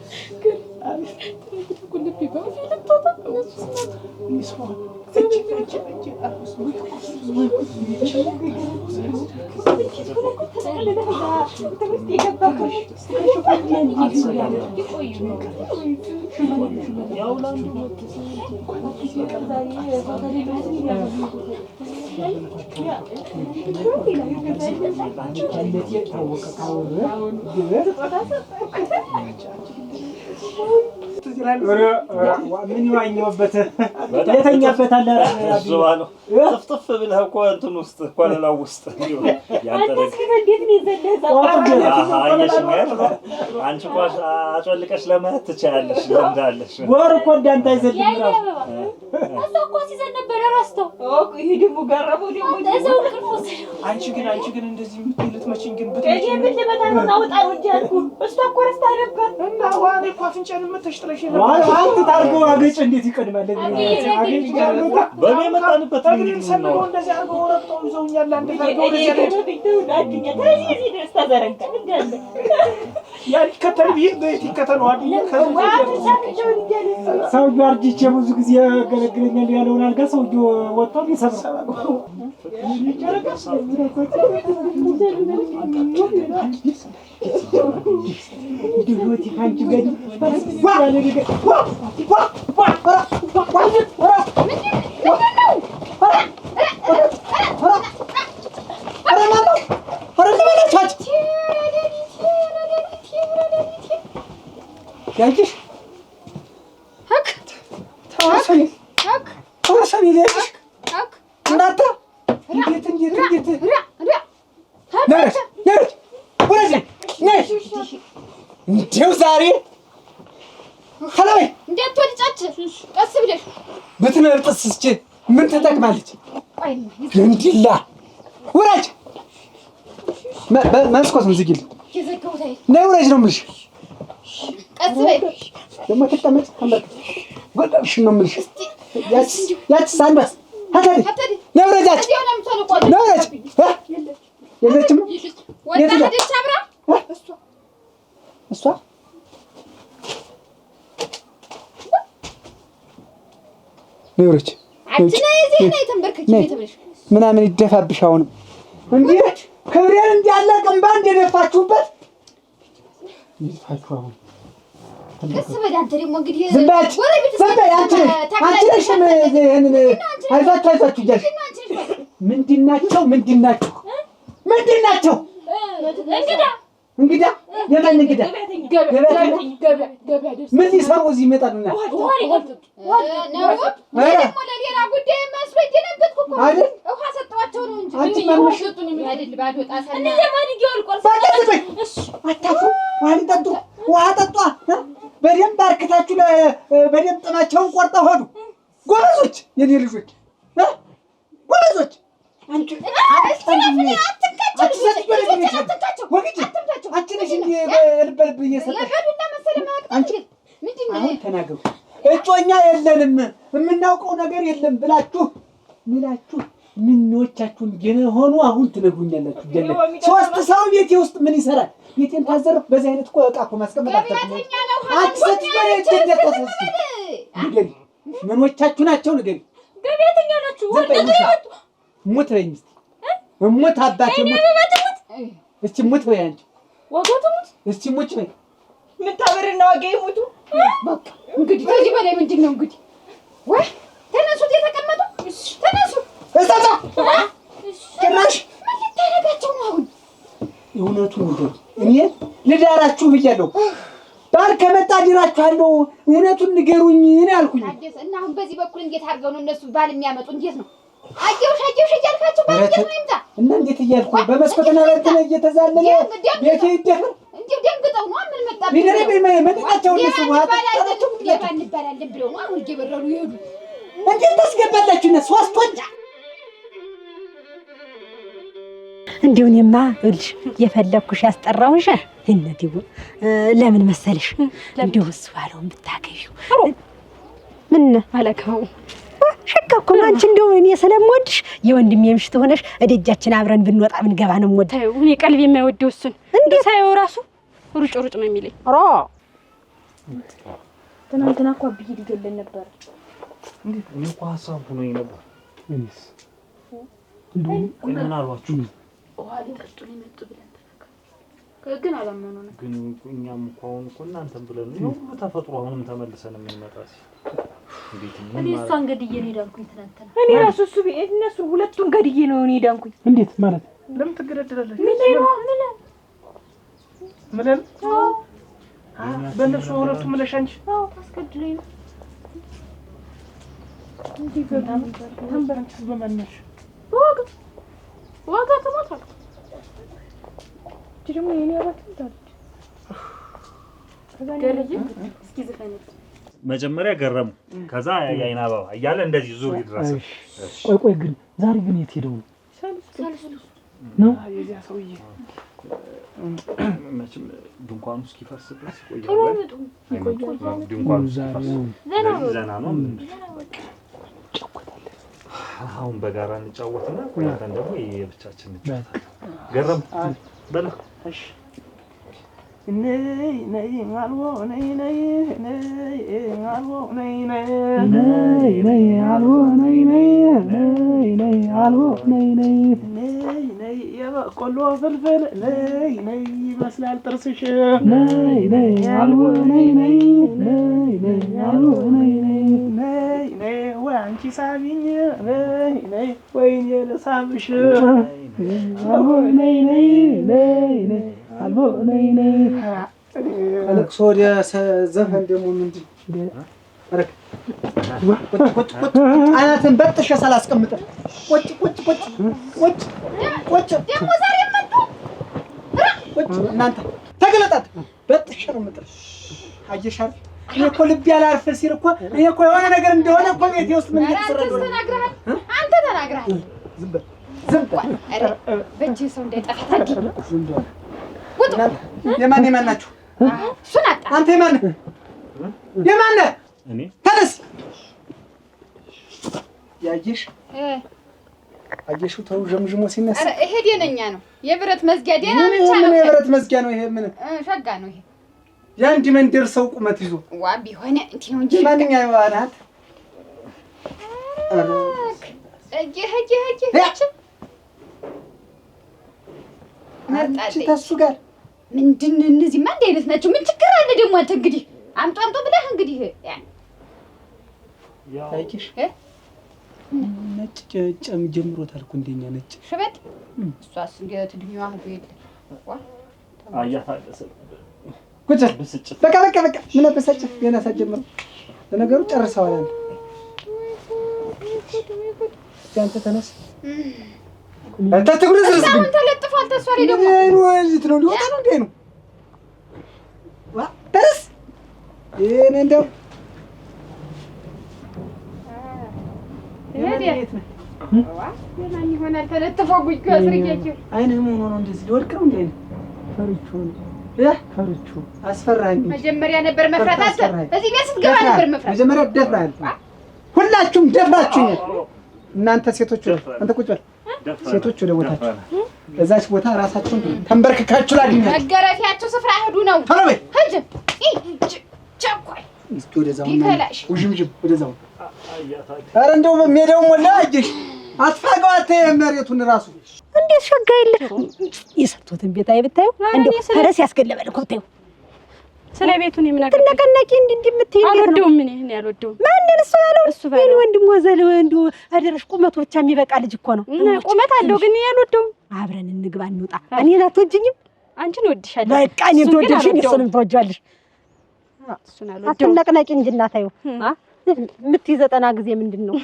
ምን ይዋኘውበት የተኛበት አለ። እሱ ባለው ጥፍጥፍ ብለህ እኮ እንትን ውስጥ ኮለላው ውስጥ እንዲሁ ያንተ ነገር እንዴት ነው የዘለህ እዛ? አሃ፣ አየሽኝ አይደል? አንቺ እኮ አጮልቀሽ ለማየት ትችያለሽ፣ ልምድ አለሽ። ወር እኮ እንዳንተ አይዘልም የአይኔ ራሱ። አበባ እዛ እኮ ሲዘን ነበረ ረስተው ይሄ ደግሞ ገረመው ደግሞ እዛው እንቅልፍ ወሰደው። አንቺ ግን እንደዚህ የምትይ ልትመጪኝ ግን እኔ ብትመጪኝ ምን ልመታ ነው? ናውጣ ነው እንጂ ያልኩህ። እሷ እኮ ረስታ ነበር። እና ዋኔ እኮ አፍንጫን መተሽ ጥለሽ ዋ- አንተ ታርገው አገጭ እንዴት ይቀድማል? አገጭ በእኔ የመጣንበት እግሬን ምንድን ነው? ሰንበው እንደዚህ አድርገው ረግጠው ይዘውኛል። አንድ አድርገው እኔ ወደዚያ ልሄድ ገረመኝ። ተው አዱኛ፣ ተዚህ እዚህ ድረስ ተዘረጋ እንዳለ ያ ሊከተል ቢሄድ በየት ይከተለዋል? ሰውዬው አርጅቼ ብዙ ጊዜ ያገለግለኛል ያለውን አልጋ ሰውዬው ወጥቶ ሊሰብረው እንደው ህይወቴ ከአንቺ ጋር ያለ ነገር ያንቺሽ ተወሰኒ ያንቺሽ እናንተ እንዴት እንዴት እንዴት ነረች ነረች ወረጅ ነይ እንደው ዛሬ ተለበይ እንዳትወድጫች ቀስ ብለሽ ብትመርጥስ እስኪ ምን ትጠቅማለች? ገንዲላ ውረጅ። መስኮቱን ዝጊልኝ። ነይ ውረጅ ነው የምልሽ። ቀስ በይ ደግሞ ትቀመጭ ተንበርክክ ጎዳብሽን ነው የምልሽ። ያችስ አንዷስ አታዲ ነይ ውረጅ። ያች ነይ ውረጅ። የለችም። ወጣ ሄደች አብራ እሷ ነይ ውረጅ። ምናምን ይደፋብሽ። አሁንም እንዲህ ክብሬን እንዲያለ ቅንባ እንደደፋችሁበት ይድፋችሁ። አሁን ቀስ በል አንተ ደግሞ እንግዲህ ዝም በይ አንቺ፣ ዝም በይ አንቺ ነሽ አንቺ ነሽ ይሄንን አይዟችሁ አይዟችሁ እያልሽ ምንድን ናቸው? ምንድን ናቸው? ምንድን ናቸው? እንግዳ እንግዳ የማን እንግዳ? ምን ሊሰሩ እዚህ ይመጣሉና? ነው ደግሞ ለሌላ ጉዳይ መስሎኝ ደነገጥኩ እኮ አይደል? ውሃ ሰጠኋቸው ነው እንጂ አንቺ ማመሽ አይደል? ባዶ ጣሳና በቃ ዝም በይ። አታፍሩ። ውሃ ሊጠጡ ውሃ ጠጧ። በደንብ አርክታችሁ በደንብ ጥማቸውን ቆርጠው ሄዱ። ጎበዞች፣ የኔ ልጆች ጎበዞች። አንቺ አንቺ ነሽ እንዲህ ልብ ልብ እየሰጠሽ አሁን ተናገሩ። እጮኛ የለንም የምናውቀው ነገር የለም ብላችሁ ምላችሁ ምኖቻችሁ እንደሆኑ አሁን ትነግሩኛላችሁ። ሶስት ሰው ቤቴ ውስጥ ምን ይሰራል? ቤቴን ታዘርፍ። በዚህ አይነት እኮ ዕቃ እኮ ማስቀመጥ አትችልም። አንቺ ሴትዮ ንገሪ፣ ምኖቻችሁ ናቸው? ንገሪ። ገበያተኛ ናችሁ። ሙት በይኝ እስኪ ሙት፣ አባቴ ሙት። እስኪ ሙት በይ አንቺ፣ ዋጋው ትሙት። እስኪ ሙች በይ። ምን ታበርና ዋጋ ይሙቱ። በቃ እንግዲህ ከዚህ በላይ ምንድን ነው እንግዲህ? ወይ ተነሱት፣ የተቀመጡ ተነሱ። እዛዛ ጭራሽ ምን ልታረጋቸው ነው አሁን? እውነቱን ንገሩ። እኔ ልዳራችሁ ብያለሁ። ባል ከመጣ ድራችኋለሁ። እውነቱን ንገሩኝ እኔ አልኩኝ። ታደሰ እና አሁን በዚህ በኩል እንዴት አድርገው ነው እነሱ ባል የሚያመጡ? እንዴት ነው አየሁሽ አየሁሽ እያልካቸው ባል እንዴት ነው ይምጣ? እና እንዴት እያልኩ በመስኮትና በእንትን እየተዛለለ ቤቴ ይደፍር እንዲሁ ደንግጠው ነው ምን መጣ ቢደረብ ምንድናቸው እነሱ ውሃ ጠጣቸው። ሌባ እንባላለን ብለው ነው አሁን እየበረሩ ይሄዱ። እንዴት ታስገባላችሁ? እነ ሶስት ወንድ እንዲሁ እኔማ ይኸውልሽ የፈለግኩሽ ያስጠራሁሽ እነዲሁ ለምን መሰልሽ? እንዲሁ እሱ ባለውን ብታገቢው ምን አላገባውም። ሸጋ እኮ ነው። አንቺ እንደው እኔ ስለምወድሽ የወንድሜ ምሽት ሆነሽ እደጃችን አብረን ብንወጣ ብንገባ ነው የምወድ። ተይው፣ እኔ ቀልብ የማይወደው እሱን እንደ ሳየው ራሱ ሩጭ ሩጭ ነው የሚለኝ። ኧረ ትናንትና እኮ አብዬ ሊገለን ነበር። እንዴት እኔ እኮ ሀሳብ ሆኖኝ ነበር። እኔስ ቆይ ምን አሏችሁ? ውሃ ሊጠጡ ነው የመጡ ብለን ተናገርን፣ ግን አላመኑንም። ግን እኛም እኮ አሁን እኮ እናንተም ብለን ነው ይሄ ሁሉ ተፈጥሮ አሁንም ተመልሰን የምንመጣ ሲል እንዴት ምን እኔ ማለት እሷን ገድዬ ነው የዳንኩኝ ትናንትና። እኔ ራሱ እሱ እነሱ ሁለቱን ገድዬ ነው እኔ ዳንኩኝ። እንዴት ማለት ለምን ትገዳደላለች? ምን ላይ ነው ምን ምለን በእነሱ ሁለቱ ምለሽ አንቺ አዎ ታስገድለኝ ነው። አንቺስ በማን ነሽ? በዋጋ ዋጋ ትሞት አልኩት። እቺ ደግሞ የኔ አባት ትሞታለች። ገርዬ እስኪ ዝፈንልኝ። መጀመሪያ ገረሙ፣ ከዛ የአይን አበባ እያለ እንደዚህ ዙር ይድረስ። ቆይ ቆይ ግን ዛሬ ግን የት ሄደው ነው ነው? የዚያ ሰውዬ መቼም ድንኳኑ እስኪፈርስ ድረስ ይቆያል። ቶሎ አይመጡም። አይመጡም። ድንኳኑ እስኪፈርስ ዘና ስለዚህ ዘና ነው። አሁን በጋራ እንጫወትና ቆይተን ደግሞ የብቻችን እንጫወታለን። ገረሙ በላ እሺ ነይ ነይ አልቦ ነይ ነይ ነይ አልቦ ነይ ነይ ነይ ነይ አልቦ ነይ ነይ ነይ ነይ አልቦ ነይ ነይ ነይ ነይ የበቆሎ ፍልፍል ነይ ነይ ይመስላል ጥርስሽ ነይ ነይ አልቦ ነይ ነይ ነይ ነይ አልቦ ነይ ነይ ነይ ነይ ወይ አንቺ ሳቢኝ ነይ ነይ ወይኔ ልሳብሽ አልቦ ነይ ነይ ነይ ነይ አልቦ ነይ ነይ። ከለቅሶ ወደ ዘፈን ደግሞ ምንድን ቁጭ ቁጭ ቁጭ አናትን በጥሼ ሳላስቀምጥህ ቁጭ ቁጭ ቁጭ ቁጭ ቁጭ ደግሞ ዛሬ መጡ። ቁጭ እናንተ ተገለጣት በጥሼ ነው የምጥልሽ። አየሽ አይደል እኔ እኮ ልቤ አላርፍ ሲል እኮ እኔ እኮ የሆነ ነገር እንደሆነ እኮ ቤቴ ውስጥ ምን ኧረ እየተሰራ አንተስ እንደሆነ ተናግረሃል፣ አንተ ተናግረሃል። ዝም በል ዝም በል ኧረ በእጅህ ሰው እንዳይጠፋ ታዲ ዝም በል። ውጡ። እናንተ የማን የማን ናችሁ? እሱን አጣ። አንተ የማን ነህ? የማን ነህ? እኔ ተነስ። ያየሽ አየሽው ተው ዠምዥሞ ሲነሳ ኧረ ይሄ ደነኛ ነው፣ የብረት መዝጊያ ደህና ምን ብቻ ምን ነው። የብረት መዝጊያ ነው ይሄ? ምን ሸጋ ነው ይሄ። የአንድ መንደር ሰው ቁመት ይዞ ዋ ቢሆን እንዲህ ነው እንጂ ማንኛው ናት? ኧረ እጅ እጅ እጅ አንቺ መርጣለች። ተሱ ጋር ምንድን እነዚህማ አንድ አይነት ናቸው። ምን ችግር አለ ደግሞ? አንተ እንግዲህ አምጡ አምጡ ብለህ እንግዲህ ያ ታይቂሽ እ? ነጭ ጨም ጀምሮታል እኮ እንደኛ ነጭ ሽበት እሷስ እንዴት እድሜዋ ሄዶ የለ ዋ አያ ታደሰ ቁጭ በል። ብስጭት በቃ በቃ በቃ ምን አበሳጨህ? ገና ሳትጀምረው ለነገሩ ጨርሰዋል። አንተ እስኪ አንተ ተነስ። አንተ ትጉርዝርዝ አሁን ተለጥፏል። ተሷ ላይ ደግሞ ወይት ነው ሊወጣ ነው እንዴ ነው? ዋ ተነስ። ይሄን እንደው ይሄ ዋ የማን ይሆናል ተለጥፎ ጉጆ አስርያቸው አይንህ ምን ሆኖ ነው እንደዚህ ሊወድቅ ነው እንዴ? አይንህ ፈርቼው ነው እ ፈርቼው አስፈራኸኝ እንጂ መጀመሪያ ነበር መፍራት። አንተ አስፈራኸኝ። እዚህ ቤት ስትገባ ነበር መፍራት። መጀመሪያ ደፍረሃል። ሁላችሁም ደፍራችሁኛል። እናንተ ሴቶች አንተ ቁጭ በል። ሴቶች ወደ ቦታችሁ በዛች ቦታ ራሳችሁን ተንበርክካችሁ ላግኛችሁ። መገረፊያቸው ስፍራ ሂዱ ነው። ቶሎ በይ ሂጅ ሂጅ ቸኳይ እስኪ ወደዛው ቢከላሽ ውዥምዥም ወደዛው። ኧረ እንደው ሜዳው ሞላ። አየሽ አትፋገው፣ አታየም መሬቱን ራሱ እንዴት ሸጋ የለ የሰርቶትን ቤት አይ ብታዩ እንደው ፈረስ ያስገለበል እኮ ብታዩ ስለ ቤቱ እኔ ምን አገባኝ? ትነቀነቂ እንዲህ እንዲህ የምትይ እንዴት ነው? አልወደውም። እኔ እኔ አልወደውም። ማንን እሱ ያለው እሱ ባለው። የእኔ ወንድም ወዘል እንደው አደረሽ ቁመቱ ብቻ የሚበቃ ልጅ እኮ ነው። እና ቁመት አለው ግን እኔ አልወደውም። አብረን እንግባ እንውጣ። እኔን አትወጂኝም? አንቺን እወድሻለሁ። በቃ እኔን እሱን ግን ትወደድሽኝ፣ አልወደውም። እሱንም ትወጂዋለሽ። እሱን አልወደውም። አትነቅነቂ እንጂ እናታዩ የምትይ 90 ጊዜ ምንድን ነው?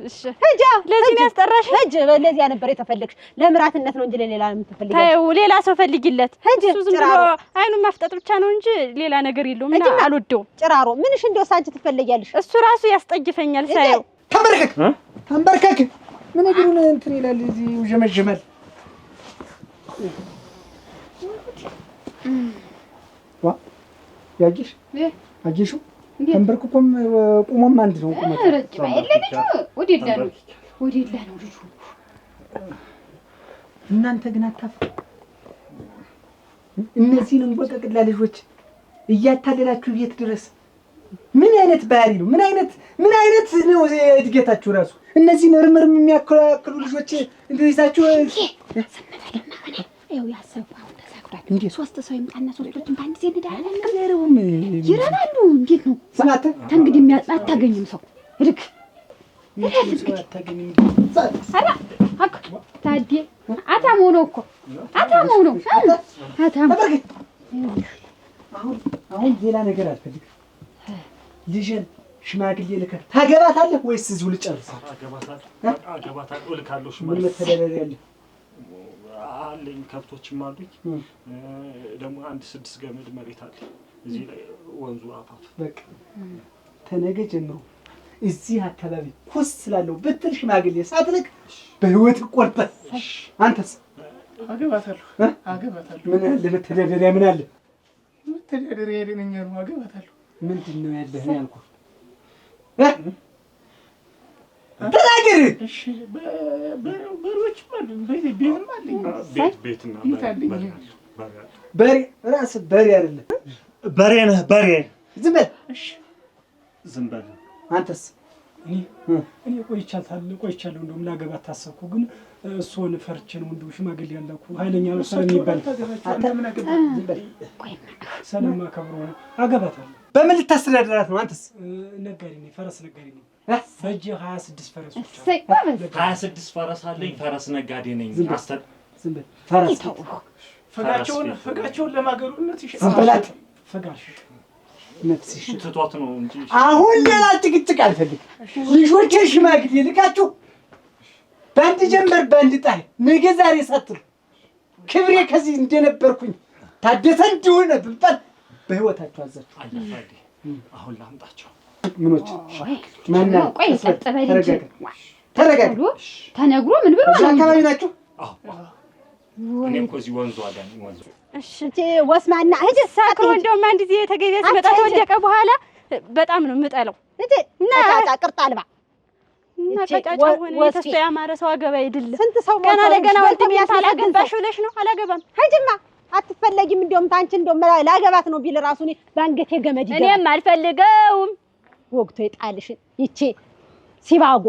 እሺ ሂጂ ለዚህ ነው ያስጠራሽ? ሂጂ። ለዚያ ነበር የተፈለግሽ፣ ለምራትነት ነው እንጂ ለሌላ የምትፈልጊው። ተይው፣ ሌላ ሰው ፈልጊለት። ሂጂ እሱ ዝም ብሎ ጭራሮ አይኑን ማፍጠጥ ብቻ ነው እንጂ ሌላ ነገር የለውም። እና ሂጂና አልወደውም። ጭራሮ ምንሽ እንደው ሳንቺ ትፈለጊያለሽ? እሱ ራሱ ያስጠጅፈኛል ሳየው። ተንበርከክ ተንበርከክ። ምን እግሩን እንትን ይላል እዚህ ይውዠመዥማል። ዋ ያየሽ አየሽው? ተንበርክኮም ቁሞም አንድ ነው ቁመቱ። ረጅም አይደለ ልጁ? ወዴላ ነው ወዴላ ነው ልጁ። እናንተ ግን አታፍሩ። እነዚህን እንቦቀቅላ ልጆች እያታለላችሁ ቤት ድረስ ምን አይነት ባህሪ ነው? ምን አይነት ምን አይነት ነው እድገታችሁ ራሱ? እነዚህን እርምርም የሚያክሉ ልጆች እንደው ይዛችሁ ይኸው ያሰብኩ አሁን ተሳክቷል። ሶስት ሰው ይምጣና ሶስቶችን በአንድ ጊዜ እንዳለን ይረባሉ። እንዴት ነው ስማተ ተንግዲህ አታገኝም ሰው እድግ ኧረ አክ ታዴ አታሞ ነው እኮ አታሞ ነው አታሞ። አሁን አሁን ሌላ ነገር አልፈልግም። ልጄን ሽማግሌ ልከህ ታገባታለህ ወይስ እዚሁ ልጨርሳለሁ? አገባታለሁ፣ እልካለሁ። ምን ሽማግሌ መተዳደሪያ አለ? አለኝ፣ ከብቶችም አሉኝ። ደግሞ አንድ 6 ገመድ መሬት አለ እዚህ ላይ ወንዙ አፋፍ። በቃ ተነገ ጀምሮ እዚህ አካባቢ ኩስ ስላለው ብትል ሽማግሌ ሳትልክ በህይወት ቆርጠህ። አንተስ? አገባታለሁ አገባታለሁ። ምን አለ መተዳደሪያ? ምን አለ መተዳደሪያ የለኝም ነው። አገባታለሁ። ምንድን ነው ያለህ ነው ያልኩህ። ተናገር። እሺ በሬዎችም አሉኝ፣ ቤትም አለኝ። ቤትና ቤት አለኝ። በሬ አለ። በሬ ራስህ በሬ አይደለም በሬ ነህ በሬ። ዝም በል እሺ፣ ዝም በል አንተስ? እኔ ቆይቻለሁ። እንደውም ላገባት ታሰብኩ፣ ግን እሱን ፈርቼ ነው። እንደው ሽማግሌ ያላኩ ኃይለኛ ነው ስለሚባል ስለማከብሮ ነው። አገባታለሁ። በምን ልታስተዳድራት ነው አንተስ? ነጋዴ ነኝ፣ ፈረስ ነጋዴ ነኝ። በእጄ 26 ፈረሶች አሉ። 26 ፈረስ አለኝ። ፈረስ ነጋዴ ነኝ። ዝም በል ፈረስ ፈጋቸውን ለማገሩነት ዝም በላት። ፈጋሽ ነፍስሽ ትቷት ነው እንጂ አሁን ሌላ ጭቅጭቅ አልፈልግም። ልጆቼን ሽማግሌ ልካችሁ በአንድ ጀንበር በአንድ ጣይ ነገ ዛሬ ሳትሉ ክብሬ ከዚህ እንደነበርኩኝ ታደሰ እንዲሆነ ብባል በህይወታችሁ አዛችሁ። አሁን ላምጣቸው ምኖች ማና ቆይ ጸጥ በል እንጂ ተረጋጋ። ተነግሮ ምን ብሎ እዛ አካባቢ ናችሁ? እኔ እኮ እዚህ ወንዙ አለ ወንዙ። እሺ ወስማና ሂጂ ሰክሮ እንደውም አንድ ጊዜ ተገቢያ ሲመጣ ተወደቀ በኋላ በጣም ነው የምጠላው። ሂጂ እና ቀጫጫ ቅርጥ አልባ እና ቀጫጫ ሆነ የተስፋ ያማረ ሰው አገባ አይደለም። ስንት ሰው ገና ለገና ወንድሜ አላገባሽ ብለሽ ነው? አላገባም። ሂጂማ አትፈለጊም። እንደውም ታንቺ እንደውም ላገባት ነው ቢል ራሱ እኔ ባንገቴ ገመድ ይገባል። እኔም አልፈልገውም። ወግቶ የጣልሽን ይቺ ሲባጎ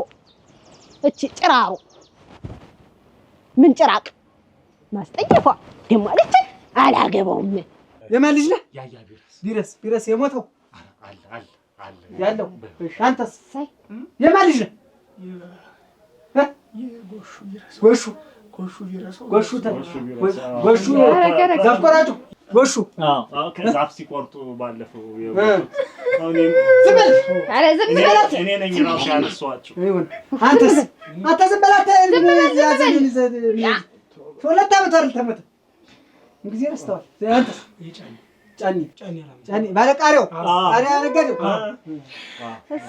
እቺ ጭራሮ ምን ጭራቅ ማስጠየፏ ደግሞ አለች። አላገባውም። የማን ልጅ ነህ? ያያ ቢረስ ቢረስ ቢረስ የሞተው አለ አለ አለ ያለው። አንተስ የማን ልጅ ነህ? የጎሹ ቢረስ ጎሹ ጎሹ ቢረስ ጎሹ ጎሹ ዛፍ ቆራጩ ጎሹ። አዎ ከዛፍ ሲቆርጡ ባለፈው የሞቱት። ዝም በል። ኧረ ዝም በል። እኔ ነኝ ራሱ ያነሷቸው። አንተስ አንተ ዝም በል። 2 ዓመት አይደል ተሞተ ጊዜ ረስተዋል። አንተስ? ጫኒ ጫኒ ባለ ቃሪያው ቃሪያ ነጋዴው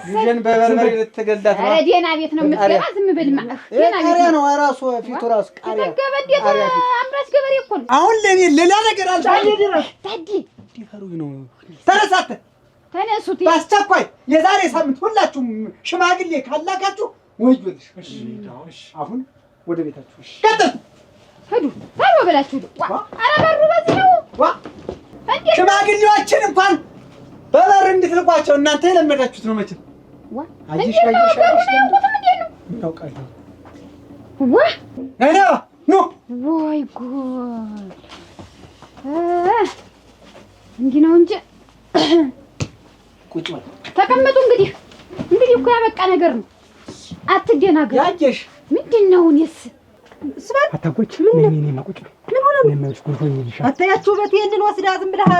ልጄን በበርበሬ ልትገላት ነው። ኧረ ደህና ቤት ነው የምትገባ። ዝም በልማ። ደህና ቃሪያ ነው እራሱ ፊቱ ራሱ ቃሪያ የጠገበ እንዴት አምራች ገበሬ እኮ ነው። አሁን ለኔ ሌላ ነገር አልፈልግም። ታዲ ነው ተነሳተ ተነሱት በአስቸኳይ የዛሬ ሳምንት ሁላችሁም ሽማግሌ ካላካችሁ ወዮልሽ። አሁን ወደ ቤታችሁ ቀጥል። ሂዱ በሩ ብላችሁ ሂዱ። ኧረ በሩ በዚህ ነው። ሽማግሌዎችን እንኳን በበር እንድትልቋቸው እናንተ የለመዳችሁት ነው መቼም። አየሽ አየሽ አየሽ ምን አውቃለሁ። ዋ እኔ ኑ ወይ ጉድ! እንዲህ ነው እንጂ ቁጭ በል ተቀመጡ። እንግዲህ እንግዲህ እኮ ያበቃ ነገር ነው። አትደናገሩ። ያየሽ ምንድን ነው? እኔስ አታጎች ምን ነኝ ቁጭ ምን ሆነ ነው? አታያችሁ ውበት ይሄንን ወስዳ ዝም ብለህ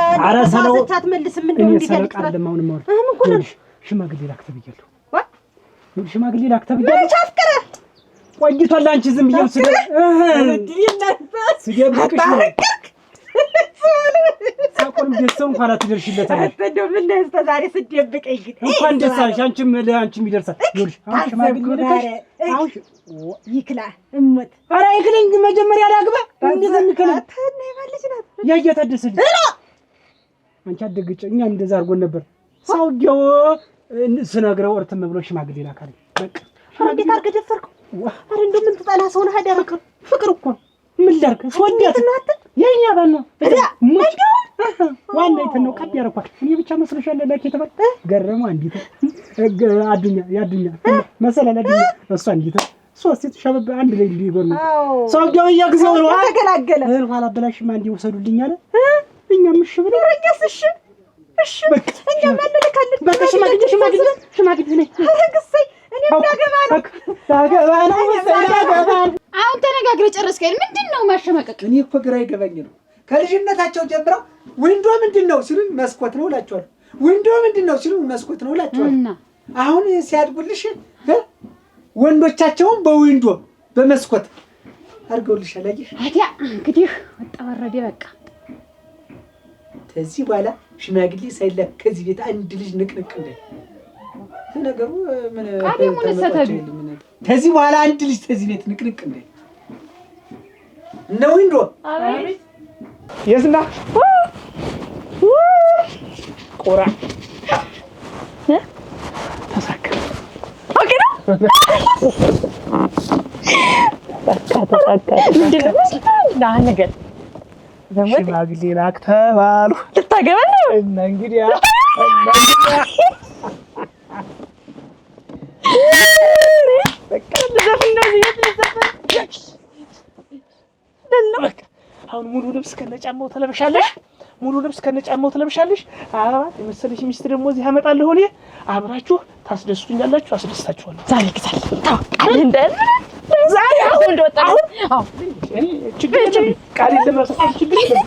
አትመልስም። እንደው እንዴት ያለች ሽማግሌ ላክ ተብያለሁ። ሽማግሌ ላክ ተብያለሁ። ምን አፍቅረህ ቆይቷል። አንቺ ዝም ብዬው ስደብቅሽ ነው ሳቆም ደስ እንኳን አትደርሽለትም። እንደው ምን ነው እስከ ዛሬ ስደብቀኝ ግን እንኳን ደስ አለሽ። አንቺም ለአንቺም ይደርሳል። ይኸውልሽ አሁን ሽማግሌ ልከሽ አሁን ይክላ እሞት ኧረ ይክለኝ ግን መጀመሪያ ላግባ። እንዴት ነው የሚክለኝ? ያያ ታደሰ ልጅ አንቺ አትደግጭ። እኛም እንደዛ አድርጎን ነበር። ሰውዬው ስነግረው እርትም ብሎ ሽማግሌ ላካለኝ። በቃ እንዴት አድርገህ ደፈርከው? ኧረ እንደው ምን ትጠላ ሰው ነህ? አደረክ ፍቅር እኮ ነው። ምን ላድርግ? ስወዳት የእኛ ባል ነው። ዋና እንትን ነው ቀብ ያደረኳት እኔ ብቻ መስሎሻል? ላኪ የተባለ ገረመው። አንዲት አዱኛ ያዱኛ መሰላል አዱኛ እሷ አንዲት ሶስት ሴት ሸበብ አንድ ላይ እንዲጎር ነው ሰውዬው በየጊዜው ነው ተገላገለ። እህል ኋላ አበላሽማ እንዲህ ውሰዱልኝ አለ። እኛም እሺ ብለን እኛስ እሺ እሺ እኛም እንልካለን። በቃ ሽማግሌ ሽማግሌ ሽማግሌ ነኝ። ኧረ እኔም ላገባ ነው ላገባ ነው ላገባ ነው። አሁን ተነጋግረህ ጨረስክ አይደል? ምንድን ነው ማሸማቀቅ? እኔ እኮ ግራ ይገባኝ ነው። ከልጅነታቸው ጀምረው window ምንድን ነው ሲሉኝ መስኮት ነው እላቸዋለሁ። window ምንድን ነው ሲሉኝ መስኮት ነው እላቸዋለሁ። አሁን ሲያድጉልሽ ወንዶቻቸውን በ window በመስኮት አድርገውልሻል። አየሽ? ታዲያ እንግዲህ ወጣ ወረደ በቃ። ከዚህ በኋላ ሽማግሌ ሳይላክ ከዚህ ቤት አንድ ልጅ ንቅንቅ እንዳይል። ነገሩ ምን ከዚህ በኋላ አንድ ልጅ ከዚህ ቤት ንቅንቅ እንዳይል እነ window የዝና ቁራ ተሳካ። okay ነው ተሳካ። ምንድን ነው ነገር ሽማግሌ ላክ ተባሉ። ልታገባ ነው? እና እንግዲያ እና እንግዲያ በቃ አሁን ሙሉ ልብስ ከነጫማው ትለብሻለሽ። ሙሉ ልብስ ከነጫማው ትለብሻለሽ። አበባ የመሰለሽ ሚስት ደግሞ እዚህ አመጣለሁ እኔ። አብራችሁ ታስደስቱኛላችሁ፣ አስደስታችኋለሁ። ዛሬ ግዛል ተው ቃል እንዳያዝ ዛሬ አሁን እንደወጣ አሁን እኔ ችግር የለም፣ ቃሌን ለመፈጸም ችግር የለም።